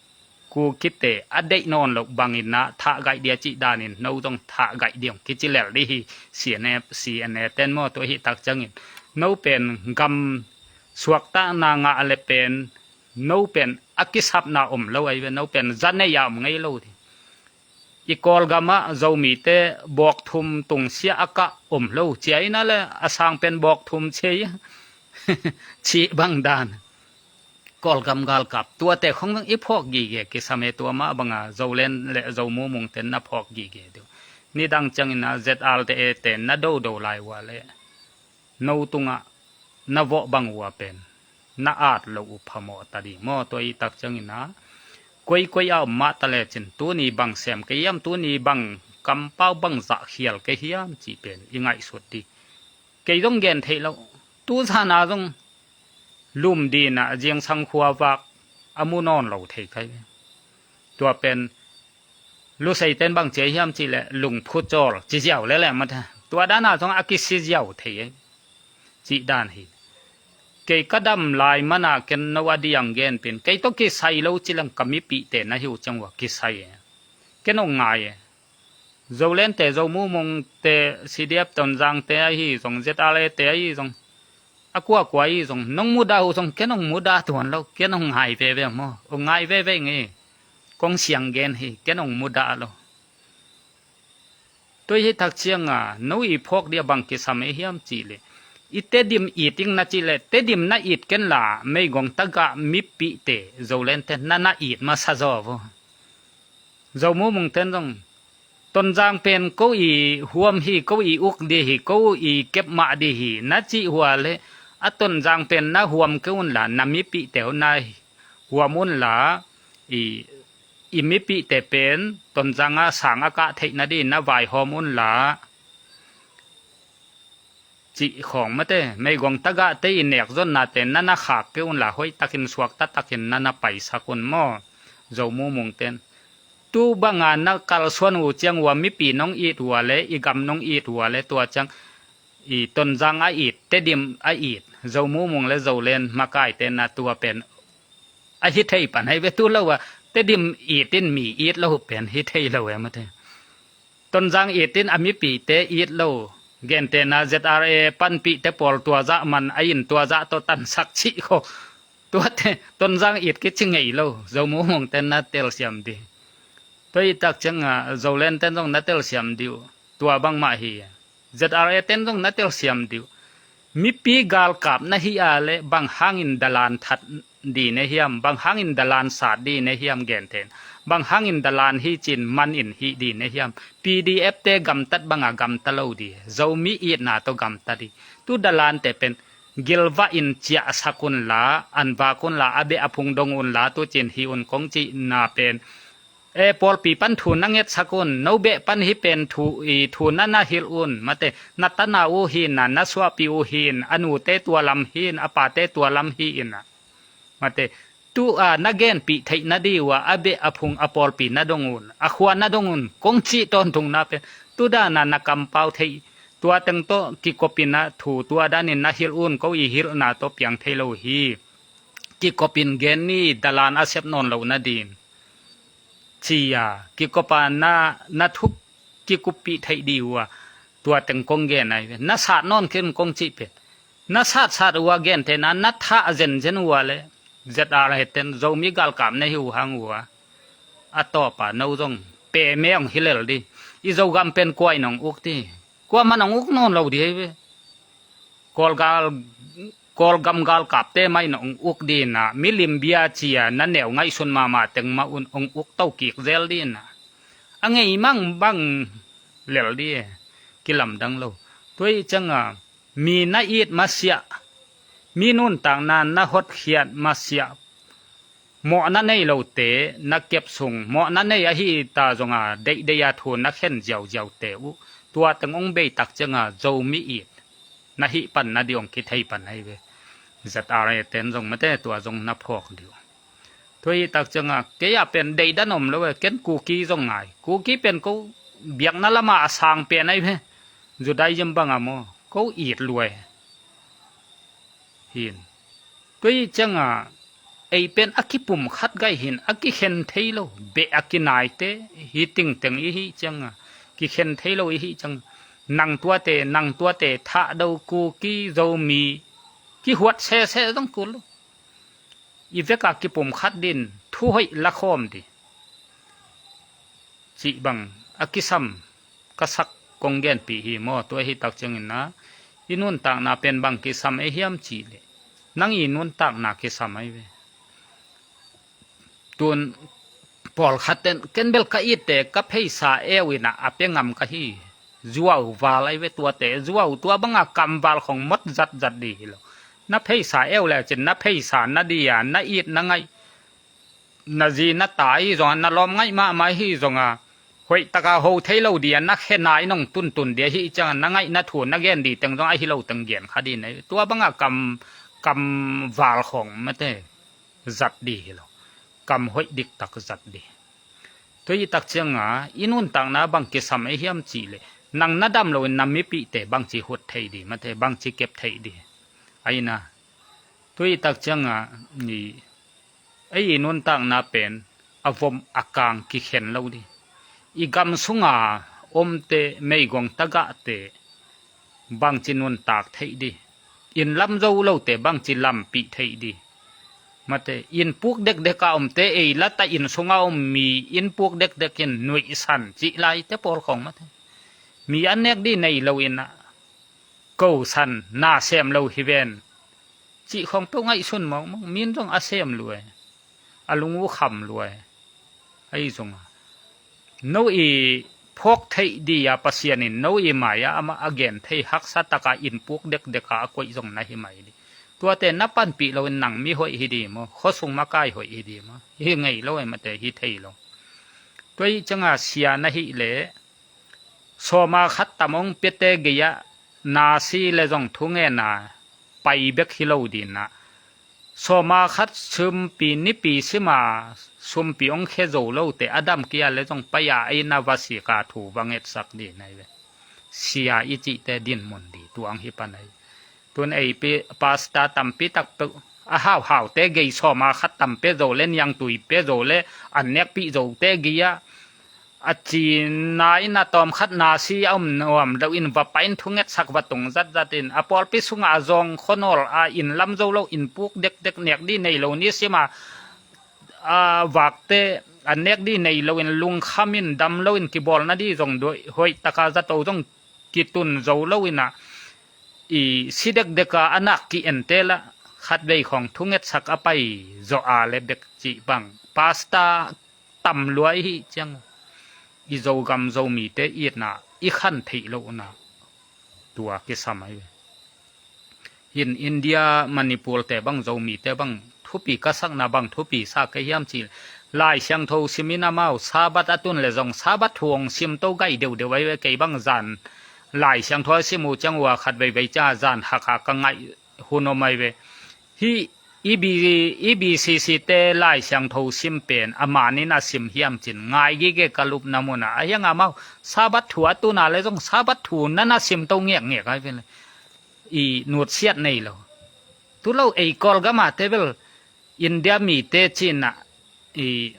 Kukite a deih nawn loh bangin a thahgaih dih a cih danin no zong thahgaih dih hong kici lel dih hi. C N F, C N A ten maw, tua ahih tak ciangin no pen gam suaktakna ngah a leh pen no pen a kisapna om lo ahi ve. No pen za nei a om ngei lo dih. I Kawlgam ah Zomite bawkthum tungsiah a kah om lo, cia in a leh a sang pen bawkthum cia hi. Cih bang dan. Kawlgam galkap tuate khong zong i phawk gige kisam e. Tua mah banga Zoland leh Zomumung ten na phawk gige dih uh. Nidang ciangin a Z R A te na dodo lai uh a leh no tungah na vawh bang uh a pen na at loh uh phamawh ta ding maw. Tua ahih tak ciangin a, koikoi a om mah ta lecin, tuni bang sem kei hiam, tuni bang kampau bang zah khial kei hiam cih pen i ngaihsut dih. Kei zong gen theih loh, tu zan a zong lum dih in a, zingsang khua vak a mu nawn lo thei kei. Tua pen Lusei ten bang ci hiam cih leh lungphu cawl ci ziau lel e, mate. Tua dan a zong a kisi ziau thei e, cih dan hi. Kei ka dam lai man a ken no a diang gen pen, kei tawh kisai lo ci leng ka mipihte na hi uh ciang uh a kisai e. Ken hong ngai e. Zoland te, Zomumung te, C D F Tonzang te ahi zong, Z R A te ahi zong, a kuakua ahi zong, nong mudah uh zong ken hong mudah tuan lo, ken hong ngai veve maw. Hong ngai veve ing e. Kong siang gen hi, ken hong mudah lo. Tua ahih tak cianga no i phawk dih a bang kisam e hiam cih leh, i Tedim it ing na cih leh, Tedim na it ken la, meigong tagah mipihte Zoland ten na na it masa zaw vo. Zomumung ten zong Tonzang pen ko i huam hi, ko i uk di hi, ko i kep mah di hi na cih hua le, a Tonzang pen na huam kei un la, na mipihte uh na huam un la, i, i mipihte pen Tonzang a sang a kah theihna di na vaihawm un la, cih khawng mate, meigong tagahte i nekzonnate na na khak kei un la, hoih takin suakta takin na na paisak un maw, Zo mumungten. Tu banga na kalsuan uh ciang ua mipi nong it ua le, i gam nong it ua le, tua ciang i Tonzang a it, Tedim a it, Zo mumung le Zolen makaite na tua pen a hi thei pan hei ve tu lo a, Tedim it in mi it lo pen hi thei lo e mate. Tonzang it in a mipite it lo. Gentehna Z R A panpihte pawl tua zah man a in tua zah tawh tansak cih kho. Tuate Tonzang it kici ngei lo. Zo mumungten na telsiam di. Tua i tak cianga Zolenten zong na telsiam di uh. Tua bangmah hi. Z R A ten zong na telsiam di uh. Mipi galkap na hi a le bang hangin dalan that di ne hiam, bang hangin dalan sat di ne hiam gentehna, bang hangin dalan hi cin man in hi di ne hiam, P D F te gamtat banga gamta lo di, Zomi itna tawh gamta di. Tu dalante pen gilvah in ciahsak un la, an vak un la, a beh a phung dong un la, tu cin hi un kong cihna pen e, pawlpi pan thu na ngetsak un, no beh pan hi pen thu, i, thu na na hilh un, mate, na tana uh hi na, na suahpi uh hi in, a nute tua lam hi in, a pate tua lam hi in a. Mate, tu a na genpih theih na di uh a, a beh a phung a pawlpi na dong un, a khua na dong un, kong cih tawntung na pen, tu dana na kampau theih, tua teng tawh kikopin a thu, tua danin na hilh un, ko i hilhna tawh piang thei lo hi. Kikopin gen ni dalan a sep nawn lo na din. Ci a, kikopa na, na thup kikuppih theih di uh a, tua teng kong gen ai ve. Na sat nawn khin kong cih pen. Na sat sat uh a gentehna, na thah zenzen uh a le. Z R A ten Zomi galkap na hi uh hang uh a. A tawpa no zong. Peme ong hi lel di. I Zogam pen kuai nong uk di. Kuaman ong uk nawn lo di ai ve. Kawlgal, Kawlgam galkapte mah in ong uk dina, milim bia cia na neu ngaihsun mahmah teng mah un ong uk to kik zel dina. A ngei mang bang lel di, kilamdang lo. Tua i cianga, mi na it masiah, mi nuntakna na hotkhiat masiah, mawhna nei lote na kep sung, mawhna nei ahi ta zonga, deihdeih a thu na khen ziauziaute uh, tua teng ong bei tak cianga, Zomi it na hih pan na di ong kithei pan ahi ve. Z R A ten zong mate tua zong na phawk di uh. Tua hih tak cianga, kei a pen deihdan om lo e, ken Kuki zong ngai. Kuki pen ko biakna lama a sang pen ahi ve. Judaism banga maw, ko it lua e. Hin. Tua hih cianga, ei pen a kipum khat gai hin, a kikhen thei lo, beh a kinaite, hi tingteng i hih cianga, kikhen thei lo i hih cianga, nang tuate, nang tuate, thah do Kuki, Zomi, kihuat sese zong kul lo. I veka kipum khat din, thu hoih la khawm di. Cih bang, a kisam, ka sak kong genpih hi maw, tua hi tak ciangin na, i nuntakna pen bang kisam ei hiam cih leh, nang i nuntakna kisam ei ve. Tun, pawlkhat ten, ken bel ka itte, ka pheisa eu ina, a pe ngam ka hi. Zuau val ei ve tuate, zuau tua banga kam val khong mot zatzat di hi lo. Na pheisa eu le cin, na pheisa na di a, na it na ngaih, na zi na ta hi zonga, na lawm ngaih mahmah hi zonga, hoih taka ho thei lo dia, na khena i nong tuntun dia hi cianga, na ngaih na thu, na gen di teng zonga, ahi lo teng gen kha di na hi. Tua banga kam, kam val khong mate, zat di hi lo. Kam hoih diktak zat di. Tua hi tak cianga, i nuntakna bang kisam ei hiam cih leh, nang na dam loin na mipihte bang ci hut thei di, mate, bang ci kep thei di. Aina, tua hi tak cianga, ni, ei i nuntakna pen, a vom a kang kikhen lo di. I gam sunga omte meigong tagahte bangci nuntak theih di. Inn lam zo lote bangci lampih theih di. Mate, inn puk dekdek a omte ei lata inn sunga om mi inn puk dekdek in nuihsan cih laite pawl khong mate. Mi an nek di nei lo in a, ko san na sem lo hi ven. Cih khong peuh ngaihsun mawkmawk, min zong a sem lua e, a lung uh kham lua e. Ahi zonga, no i phawk theih di-a Pasian in no i mai-ah amah a gen thei haksa taka inpuk dekdeka a koih zong na hi mai di. Tuate na panpih loin nang mi hoih hi di maw, khuasung makai hoih hi di maw, hi ngei lo e, mate hi thei lo. Tua ih cianga sia na hih leh sawma khat tam hong piate gei-ah nasi le zong thungena pai bek hi lo dinah, sawma khat sumpi nipi sima sumpi hong khia zo lote a dam kia le zong pai-a ei na va sika thu va ngetsak din ahi ve. Sia i cihte dinmun di tuang hi pan ahi. Tun ei pi pasta tampi tak peuh a hauhaute gei sawma khat tam pia zo le niangtui pia zo le an nekpih zote gei-ah a cina in a tawm khat nasi a um nuam deuh in va pai in thungetsak va tung zatzat in a pawlpi sungah a zawng khuanawl a in lam zo lo, inpuk dekdek nek di nei lo ni sima a vakte a nek di nei lo in lungkham in dam lo in kibawlna di zong hoih taka zato zong kitun zo lo inah i si dekdeka a nak ki-ente lah khatvei khawng thungetsak a pai zawh a le bek cih bang pasta tam lua i hih ciang i Zogam Zomite itna i khan theih lohna tua kisam ahi ve. Hin India Manipur te bang Zomite bang thupi ka sakna bang thupi sa ka hiam cih Lai Siangtho simin amau Sabbath a tun le zong Sabbath thu hong sim to gai deuhdeuh ahi ve. Kei bang zan Lai Siangtho a sim uh ciang ua khat veivei cianga zan haka ka ngaih hun om ahi ve. Hih i B, i B C C te Lai Siangtho sim pen a manin a sim hiam cin ngai gige ka lupna munah a hiang amau Sabbath thu a tuna le zong Sabbath thu nana sim to ngekngek ahi ve le i nutsiat nei lo. Tu lo ei Kawlgama te bel India mite cinah i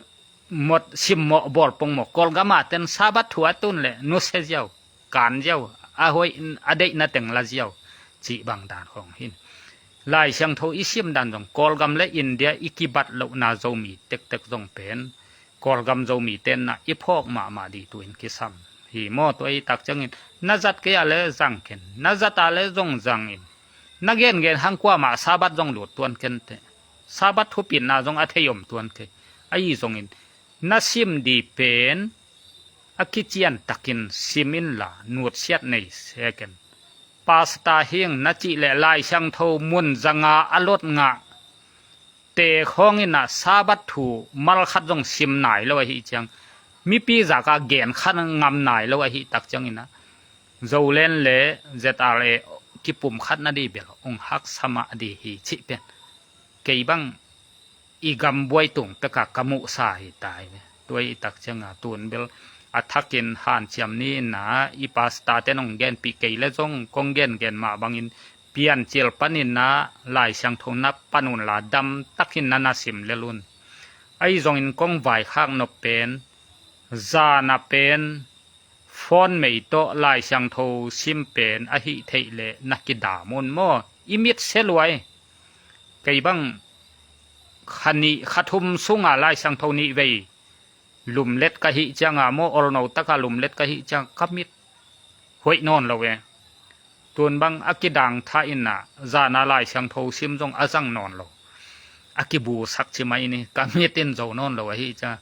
mot simmawh bawlpong maw Kawlgama ten Sabbath thu a tun le nusia ziau, kan ziau, a hoih a deihna teng la ziau cih bang dan khawng hin. Lai Siangtho i sim dan zong Kawlgam le India i kibat lohna Zomi tektek zong pen Kawlgam Zomi tenna i phawk mahmah di tuin kisam hi maw. Tua i tak ciangin na zat kei a le zang ken, na zat a le zong zangin, na gengen hang kuamah Sabbath zong lut tuan kente. Sabbath thupitna zong a thei om tuan kei. Ahi zongin na sim di pen a kician takin sim inla nutsiat nei seken. Pasta hing na cih le Lai Siangtho mun zanga a lot ngah te khawng inah Sabbath thu malkhat zong sim nai lo ahi ciang mipi zaka gen khan ngam nai lo ahi tak ciang inah Zolen le Z R A kipum khat na di bel ong haksa mah di hi cih pen kei bang i gam buai tung peka ka muhsa hi tai ve. Tua i tak cianga tun bel a thakin hanciam ni inah i pasta te nong genpih kei le zong kong gengen mah bangin piancil paninah Lai Siangtho na pan unla dam takin na na sim lel un. Ahi zongin kong vaikhak nop pen zana pen phone mei tawh Lai Siangtho sim pen ahi theih leh na kidam un maw? I mit se luai. Kei bang kha nih kha thum sunga Lai Siangtho nih vei lumlet ka hih cianga maw, olno taka lumlet ka hih ciang ka mit hoih nawn lo e. Tun bang a kidang tha inah zana Lai Siangtho sim zong a zang nawn lo. A kibusak ci mai ni ka mit in zo nawn lo ahi ciang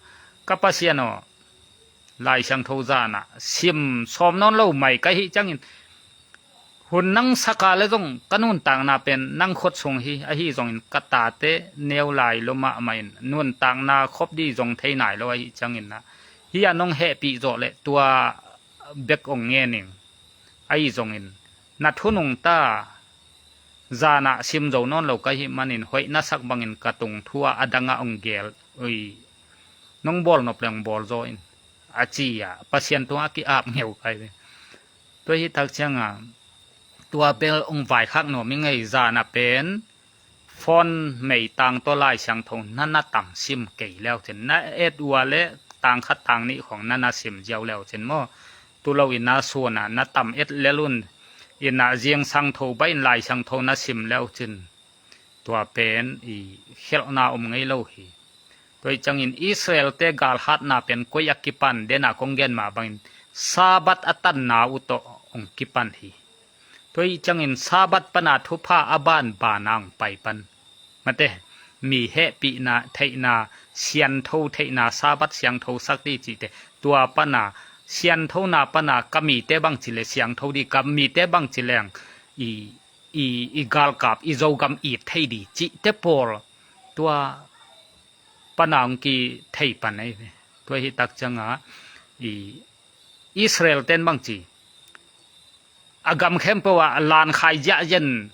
ka Pasian aw, Lai Siangtho zana sim sawm nawn lo mai ka hih ciangin hun nang saka le zong ka nuntakna pen nang khut sung hi ahi zongin ka tate neu lai lo mahmah in nuntakna khop di zong thei nai lo ahi ciangin ah hi a nong hehpih zawh le tua bek ong ngening. Ahi zongin na thunung ta zanah sim zo nawn lo ka hih manin hoih na sak bangin ka tung thu a a dangah ong gel ui nong bawl nop leng bawl zaw in a ci-ah Pasian tungah a ki-ap ngeu kai ve. Tua hi tak cianga tua bel ong vaikhak nuam i ngei zana pen phone meitang tawh Lai Siangtho na na tam sim kei leu cin na et ua le tang khat tang nih khong na na sim ziau leu cin maw? Tulo ina suana na tam et lel un ina zingsang tho bain Lai Siangtho na sim leu cin tua pen i khelhna om ngei lo hi. Tua i ciangin Israel te galhatna pen koi a kipan dena kong gen mah bangin Sabbath a tanna uh tawh ong kipan hi. Tua i ciangin Sabbath pana thupha a banbana ong pai pan mate mi hehpihna theihna siantho theihna Sabbath siangtho sak di cihte tua pana sianthona pana ka mite bangci le siangtho di, ka mite bangci leng i, i, i galkap, i Zogam it thei di cihte pawl tua pana hong kithei pan ei ve. Tua hi tak cianga i Israel ten bangci a gam khempeuh ah lan khai ziahziah in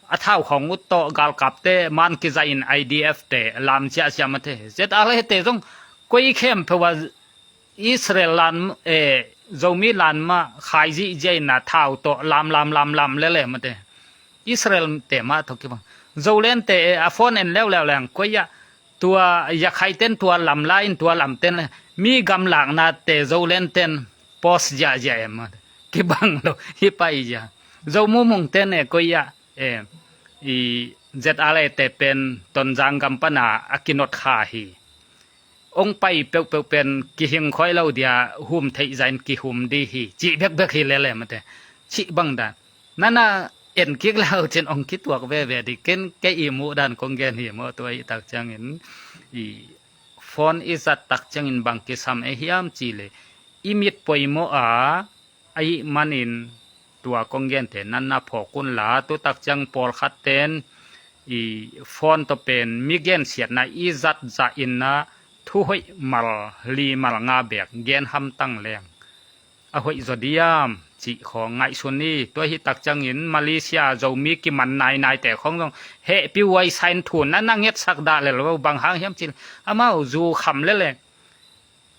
a thau khawng ut tawh galkapte man kizaih in I D F te lam ziahziah mate. Zet a le te zong koi khempeuh ah Israel lan, eh, Zomi lan mah khai zihziah in a thau tawh lam lam lam lam lele mate. Israel te mah tawh kibang. Zolen te, eh, a phone en leuleu leng koi ah tua Yakhaiten tua lam lai in tua lamten le mi gamlakna te Zolen ten post ziahziah em mate. Kibang lo hi pai zia. Zo mumung ten e koi ah, eh, i Z R A te pen Tonzang gam pana a kinot kha hi. Ong pai peuhpeuh pen kihing khoi lo dia hum theih zain kihum di hi. Cih bekbek hi lele mate. Cih bang dan. Nana en kik lau cin ong kituak veve di ken kei i muh dan kong gen hi maw tua hi tak ciangin i phone i zat tak ciangin bang kisam e hiam ci le i mit poimawh a ahih manin tua kong gente nana phawk unla tu tak ciang pawlkhat ten i phone tawh pen mi gensiatna i zat zah inna thuhoih mal li mal nga bek gen hamtang leng a hoih zaw diam cih khawng ngaihsun ni. Tua hi tak ciangin Malaysia Zomi kiman nainaite khawng zong hehpih huai sain thun na na ngetsak dah lel lo bang hang hiam cih amau zu kham lele.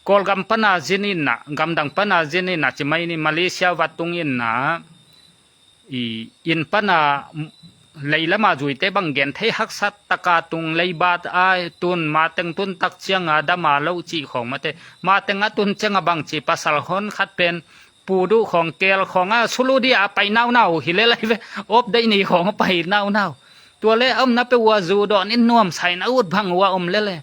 Kawlgam pana zin inna gamdang pana zin inna ci mai ni Malaysia va tung inna i inn pana leilama zuite bang gen thei haksat taka tung leibat a tun mateng tun tak cianga dama lo cih khawng mate. Mateng a tun cianga bang ci pasal hon khat pen pu duh khawng kel khawng a sulu di a pai naunau hi le lai ve. Op deih ni khawng a pai naunau. Tua le a umna peuh ua zu dawn in nuam sain a ut bang ua um lele.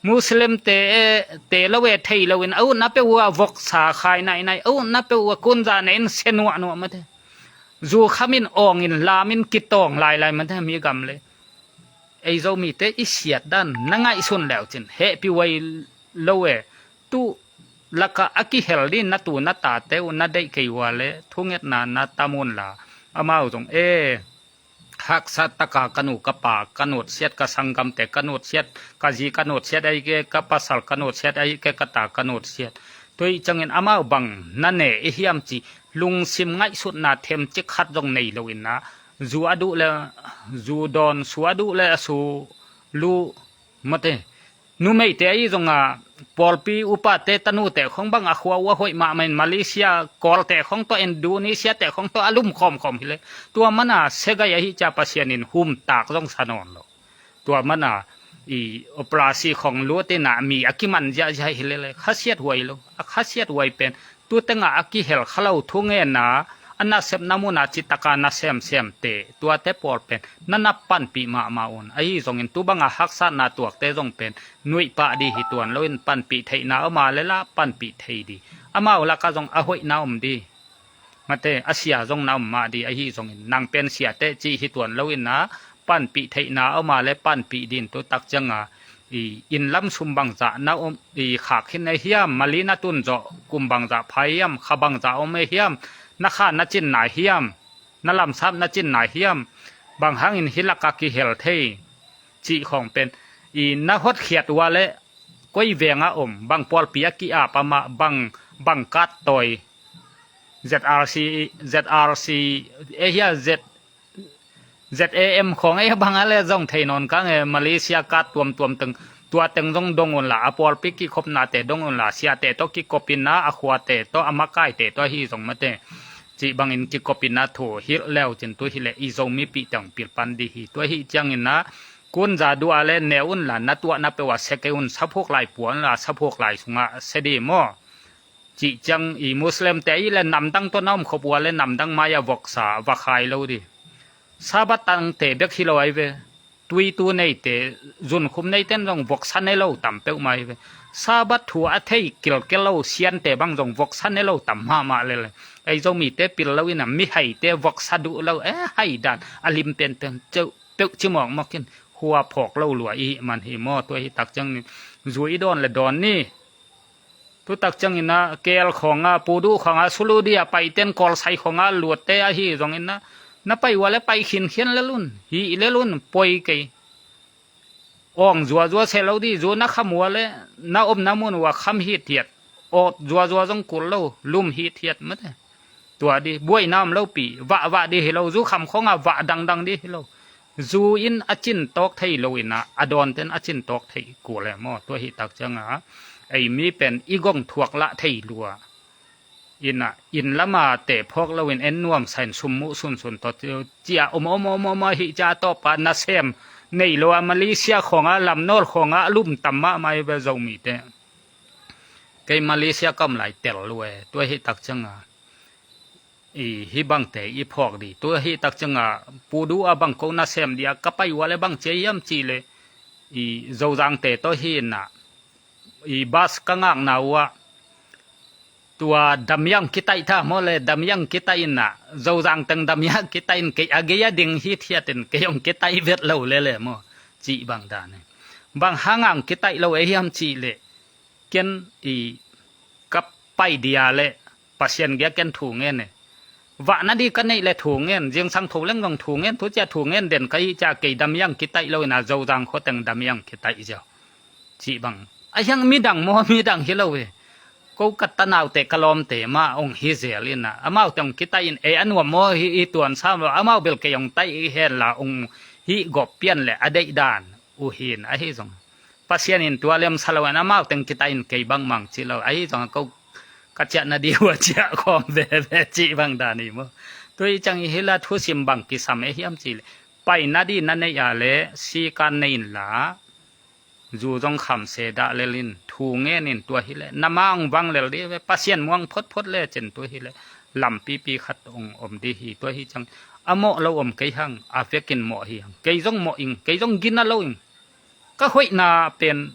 Muslim te e te lo e thei lo in a utna peuh ua voksa khai nainai a utna peuh ua kunza ne in se nuahnuah mate. Zu kham in awng in lam in kitawng lailai mate mi gam le. Ei Zomite i siat dan na ngaihsun leu cin hehpih huai lo e. Tu laka a kihel din na tu na tate uh na deih kei ua le thungetna na tam unla amau zong e. Haksat taka ka nu ka pa ka nutsiat ka sanggamte ka nutsiat ka zi ka nutsiat ahi ke ka pasal ka nutsiat ahi ke ka ta ka nutsiat. Tua hi ciangin amau bang na ne i hiam ci lungsim ngaihsutna themcik khat zong nei lo inna zu a duh le zu dawn su a duh le a su lu mate. Numeite ahi zonga pawlpi upate tanute khong bang a khua uh a hoih mahmah in Malaysia kawlte khong tawh Indonesia te khong tawh a lum khawmkhawm hi le. Tua mana segai ahi cia Pasian in humtak zong sa nawn lo. Tua mana i operasi khong luatina mi a kiman ziahziah hi le le khasiat huai lo. A khasiat huai pen tu tenga a kihel kha lo thungena a nasepna muna citaka na semsemte tuate pawl pen na na panpih mahmah un. Ahi zongin tu banga haksatna tuakte zong pen nuih pah di hi tuan loin panpih theihna oma le la panpih thei di. Amau laka zong a hoihna om di. Mate a sia zong na om mah di ahi zongin nang pen siate cih hi tuan loin na panpih theihna oma le panpih din tu tak cianga i inn lam sum bangzah na om i khak khin e hiam mali na tun zawh kum bangzah phai hiam kha bangzah om e hiam na kha na cinna hiam na lamsap na cinna hiam bang hangin hi laka kihel thei cih khawng pen i na hotkhiat ua le koi venga om bang pawlpi a ki-ap amah bang bang kat tawi Z R C Z R C e hia Z Z A M khawng ei bang a le zong thei nawn kang e Malaysia kat tuamtuam teng tua teng zong dong unla a pawlpi kikhopnate dong unla siate tawh kikopina a khuate tawh a makaite tawh ahi zong mate. Cih bangin kikopina thu hilh leu cin tu hileh i Zomipihte hong pilpan di hi. Tua hi ciangin na kunza duh a le ne unla na tuahna peuh a se kei un saphuk lai pua unla saphuk lai sungah se di maw? Cih ciang i Muslimte ahi le namdang tawh na om khop ua le namdang mai-ah voksa va khai lo di. Sabat tangte bek hi lo ahi ve. Tuitu neite zunkhum neiten zong voksa ne lo tam peuhmah ahi ve. Sabat thu a thei kilkel lo siante bang zong voksa ne lo tam mahmah lele. Ei Zomite pil lo ina mihaite voksa duh lo e hai dan a lim penpen ceuh peuh cimawkmawk in hua phawk lo lua i hih man hi maw tua hi tak ciangin zui i dawn le dawn ni. Tutak ciangin ah, K L khawng ah, Pudu khawng ah, Sulu dia paiten Kawlsai khawng ah luatte ahi zongin ah, na pai ua le pai khinkhian lel un, hih lel un, poi kei. Awng zuazua seh lo di, zu na kham ua le, na omna mun ua kham hithiat. Awt zuazua zong kul lo, lum hithiat mate. Tua di, buaina om lo pi, vahvah di hi lo, zu kham khawng ah vah dangdang di hi lo. Zu in a cin tawk thei lo in ah, a dawnten a cin tawk thei kul e maw. Tua hi tak ciang a, ei mi pen i gong thuak lah thei lua. Inn ah, inn lama te phawk loin en nuamsa in sum muh sunsun tawh cia om om om om ahi cia tawpa nasem nei lo a Malaysia khawng ah lamnawl khawng ah a lum tam mahmah hi ve Zomite. Kei Malaysia ka om lai tel lua e, tua hi tak ciang a, i, hih bangte i phawk di. Tua hi tak ciang a, Pudu ah bang ko nasem di a ka pai ua le bang cia hiam cih le, i, Zozangte tawh hi in ah, i, bus ka ngakna uh ah, tua damiang kitaih ta maw le, damiang kitaih in ah, Zozang teng damiang kitaih in kei a gei a ding hithiat in kei hong kitaih vet lo le le maw, cih bang dan e. Bang hang ang kitaih lo e hiam cih le, ken i ka pai dia le, Pasian gia ken thu ngen e. Vahna di ka neih le thu ngen, zingsang tho leng zong thu ngen, tu cia thu ngen den ka hi cia kei damiang kitaih lo in ah Zozang khua teng damiang kitaih ziau. Cih bang. A hiang midang maw, midang hi lo e. Ko ka tanaute ka lawmte mah ong hi zel in ah, amau teng kitaih in e a nuam maw hi i tuan sam lo, amau bel kei ong taih i hen la ong hi gop pian le a deih dan uh hin ahi zong. Pasian in tua lemsa lo in amau teng kitaih in kei bangmang cih lo ahi zong ko ka ciahna di uh a ciah khawm veve cih bang dan hi maw. Tua hi ciang i hi la thusim bang kisam e hiam cih le, paina di na neih a le sikan nei in la, zu zong kham se dah lel in, thu ngen in tua hi le, na ma ong vang lel di ve, Pasian muang photphot le cin tua hi le, lampipi khat ong om di hi, tua hi ciang, a mawh lo om kei hang, a vekin mawh hi hang, kei zong mawh ing, kei zong gina lo ing. Ka hoihna pen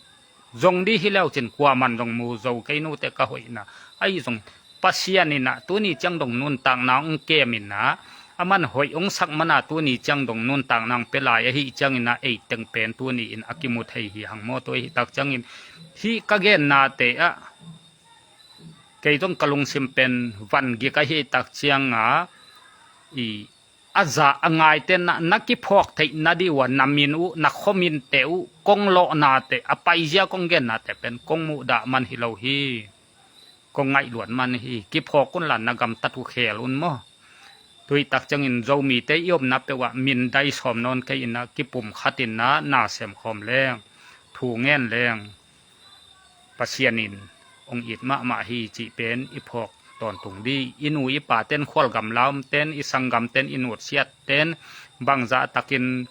zong di hi leu cin kuaman zong mu zo kei nute ka hoihna. Ahi zong Pasian in ah tuni ciang dong nuntakna ong kem in ah, a man hoih ong sak man a tuni ciang dong nuntakna ong pia lai ahi ciangin ah ei teng pen tuni in a kimu thei hi hang maw. Tua hi tak ciangin hih ka gennate ah kei zong ka lungsim pen van gik ahi tak ciang a, i a za a ngaite na, na kiphawk theih na di uh a na min uh, na khominte uh, kong lawhnate, a paizia kong gennate pen kong muhdah man hi lo hi. Kong ngaihluat man hi, kiphawk un la na gamtat uh khel un maw. Tuitak ciangin Zomite i omna peuh ah min dai sawm nawn kei in ah kipum khat in ah na sem khawm leng, thu ngen leng. Pasian in ong it mahmah hi cih pen i phawk tawntung di. I nu i paten khualgam la omten, i sanggamten, i nutsiatten bangzah takin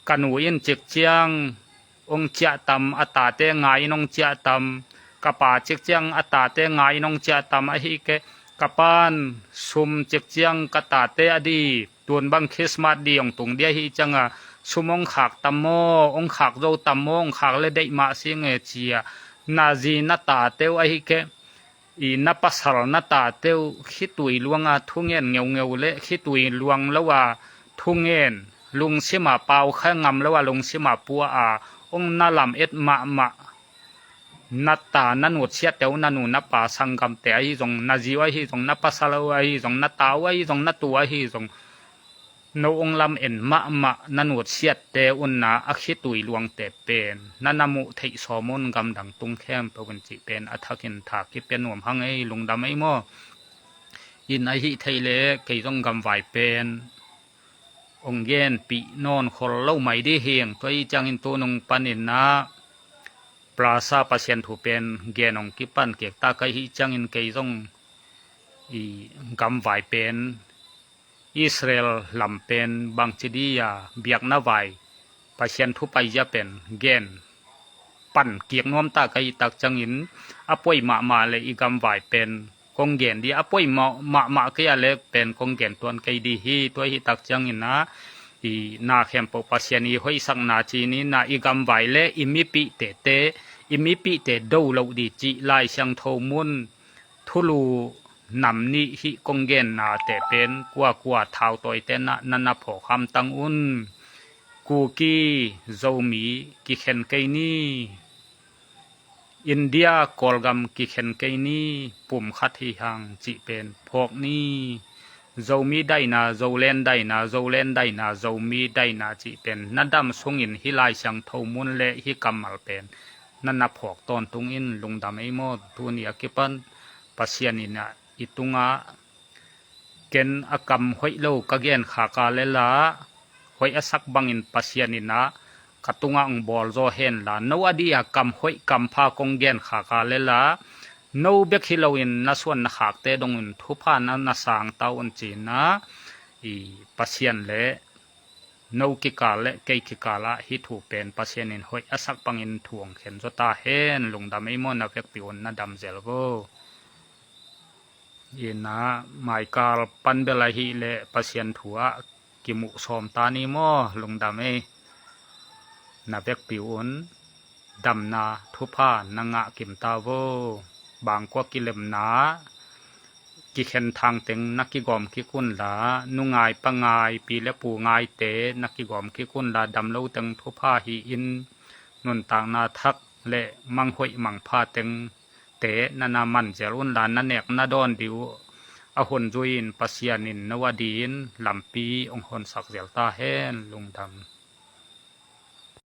ka nu in cikciang ong ciahtam, a tate ngai in ong ciahtam, ka pa cikciang a tate ngai in ong ciahtam ahi ke, ka pan sum cikciang ka tate a di. Tun bang Christmas di ong tung dia hi ciang a, sum ong khak tam maw, ong khak zo tam maw, ong khak le deih mah si nge cia. Na zi na tate uh ahi ke, i na pasal na tate uh khitui luang a thungen ngeungeu le khitui luang lo a thungen, lungsima pau kha ngam lo a lungsima pua a ong na lam et mahmah. Na ta na nutsiatte uh, na nu na pa sanggamte ahi zong, na zi uh ahi zong, na pasal uh ahi zong, na ta uh ahi zong, na tu ahi zong, no ong lam en mahmah na nutsiatte un na a khitui luangte pen na na muh theih sawm un, gamdang tung khempeuh un cih pen a thakin tha kipia nuam hang ei, lungdam ei maw. In ahi theih le kei zong gamvai pen ong genpih nawn khol lo mai di hing. Tua i ciangin tunung panin na Plaza Pasian thu pen gen ong kipan kek ta ka hih ciangin kei zong i gamvai pen Israel lam pen bangci di a biakna vai Pasian thu paizia pen gen pan kik nuam ta ka hih tak ciangin a poi mahmah le i gamvai pen kong gen di, a poi mahmah kei a le pen kong gen tuan kei di hi. Tua hih tak ciangin a i na khempeuh Pasian i hoihsakna ci ni na i gamvai le i mipihte te, i mipihte do loh di cih Lai Siangtho mun thulu nam nih hih kong gennate pen kuakua thautawite na na na phawk hamtang un. Kuki Zomi kikhen kei ni. India Kawlgam kikhen kei ni, pum khat hi hang cih pen phawk ni. Zomi daina, Zoland daina, Zoland daina, Zomi daina cih pen na dam sungin hih Lai Siangtho mun le hih kammal pen na na phawk tawntung in. Lungdam ei maw. Tuni a kipan Pasian in ah i tungah ken a kam hoih lo ka gen khak a lel a, hoih a sak bangin Pasian in ah ka tungah hong bawl zaw hen la, no a dia kam hoih kam pha kong gen khak a lel a, no bek hi loin na suan na khakte dongin thupha na na sang ta un ci-in ah, i Pasian le no kikal le kei kikal ah hih thu pen Pasian in hoih a sak bangin thu hong khen zaw ta hen. Lungdam ei maw. Na vekpi un, na dam zel vo. Ina maikal pan bel ahih leh Pasian thu ah kimuh sawm ta ni maw. Lungdam ei. Na vekpi un damna thupha na ngah kim ta vo. Bangkua kilemna kikhen thang teng na kigawm kik un la, nu ngai pa ngai, pi le pu ngaite na kigawm kik un la, dam lo teng thupha hi in, nuntakna thak le mang hoih mang pha teng te na na man zel un la, na nek na dawn dih uh a hun zui in Pasian in no a din lampi hong honsak zel ta hen. Lungdam.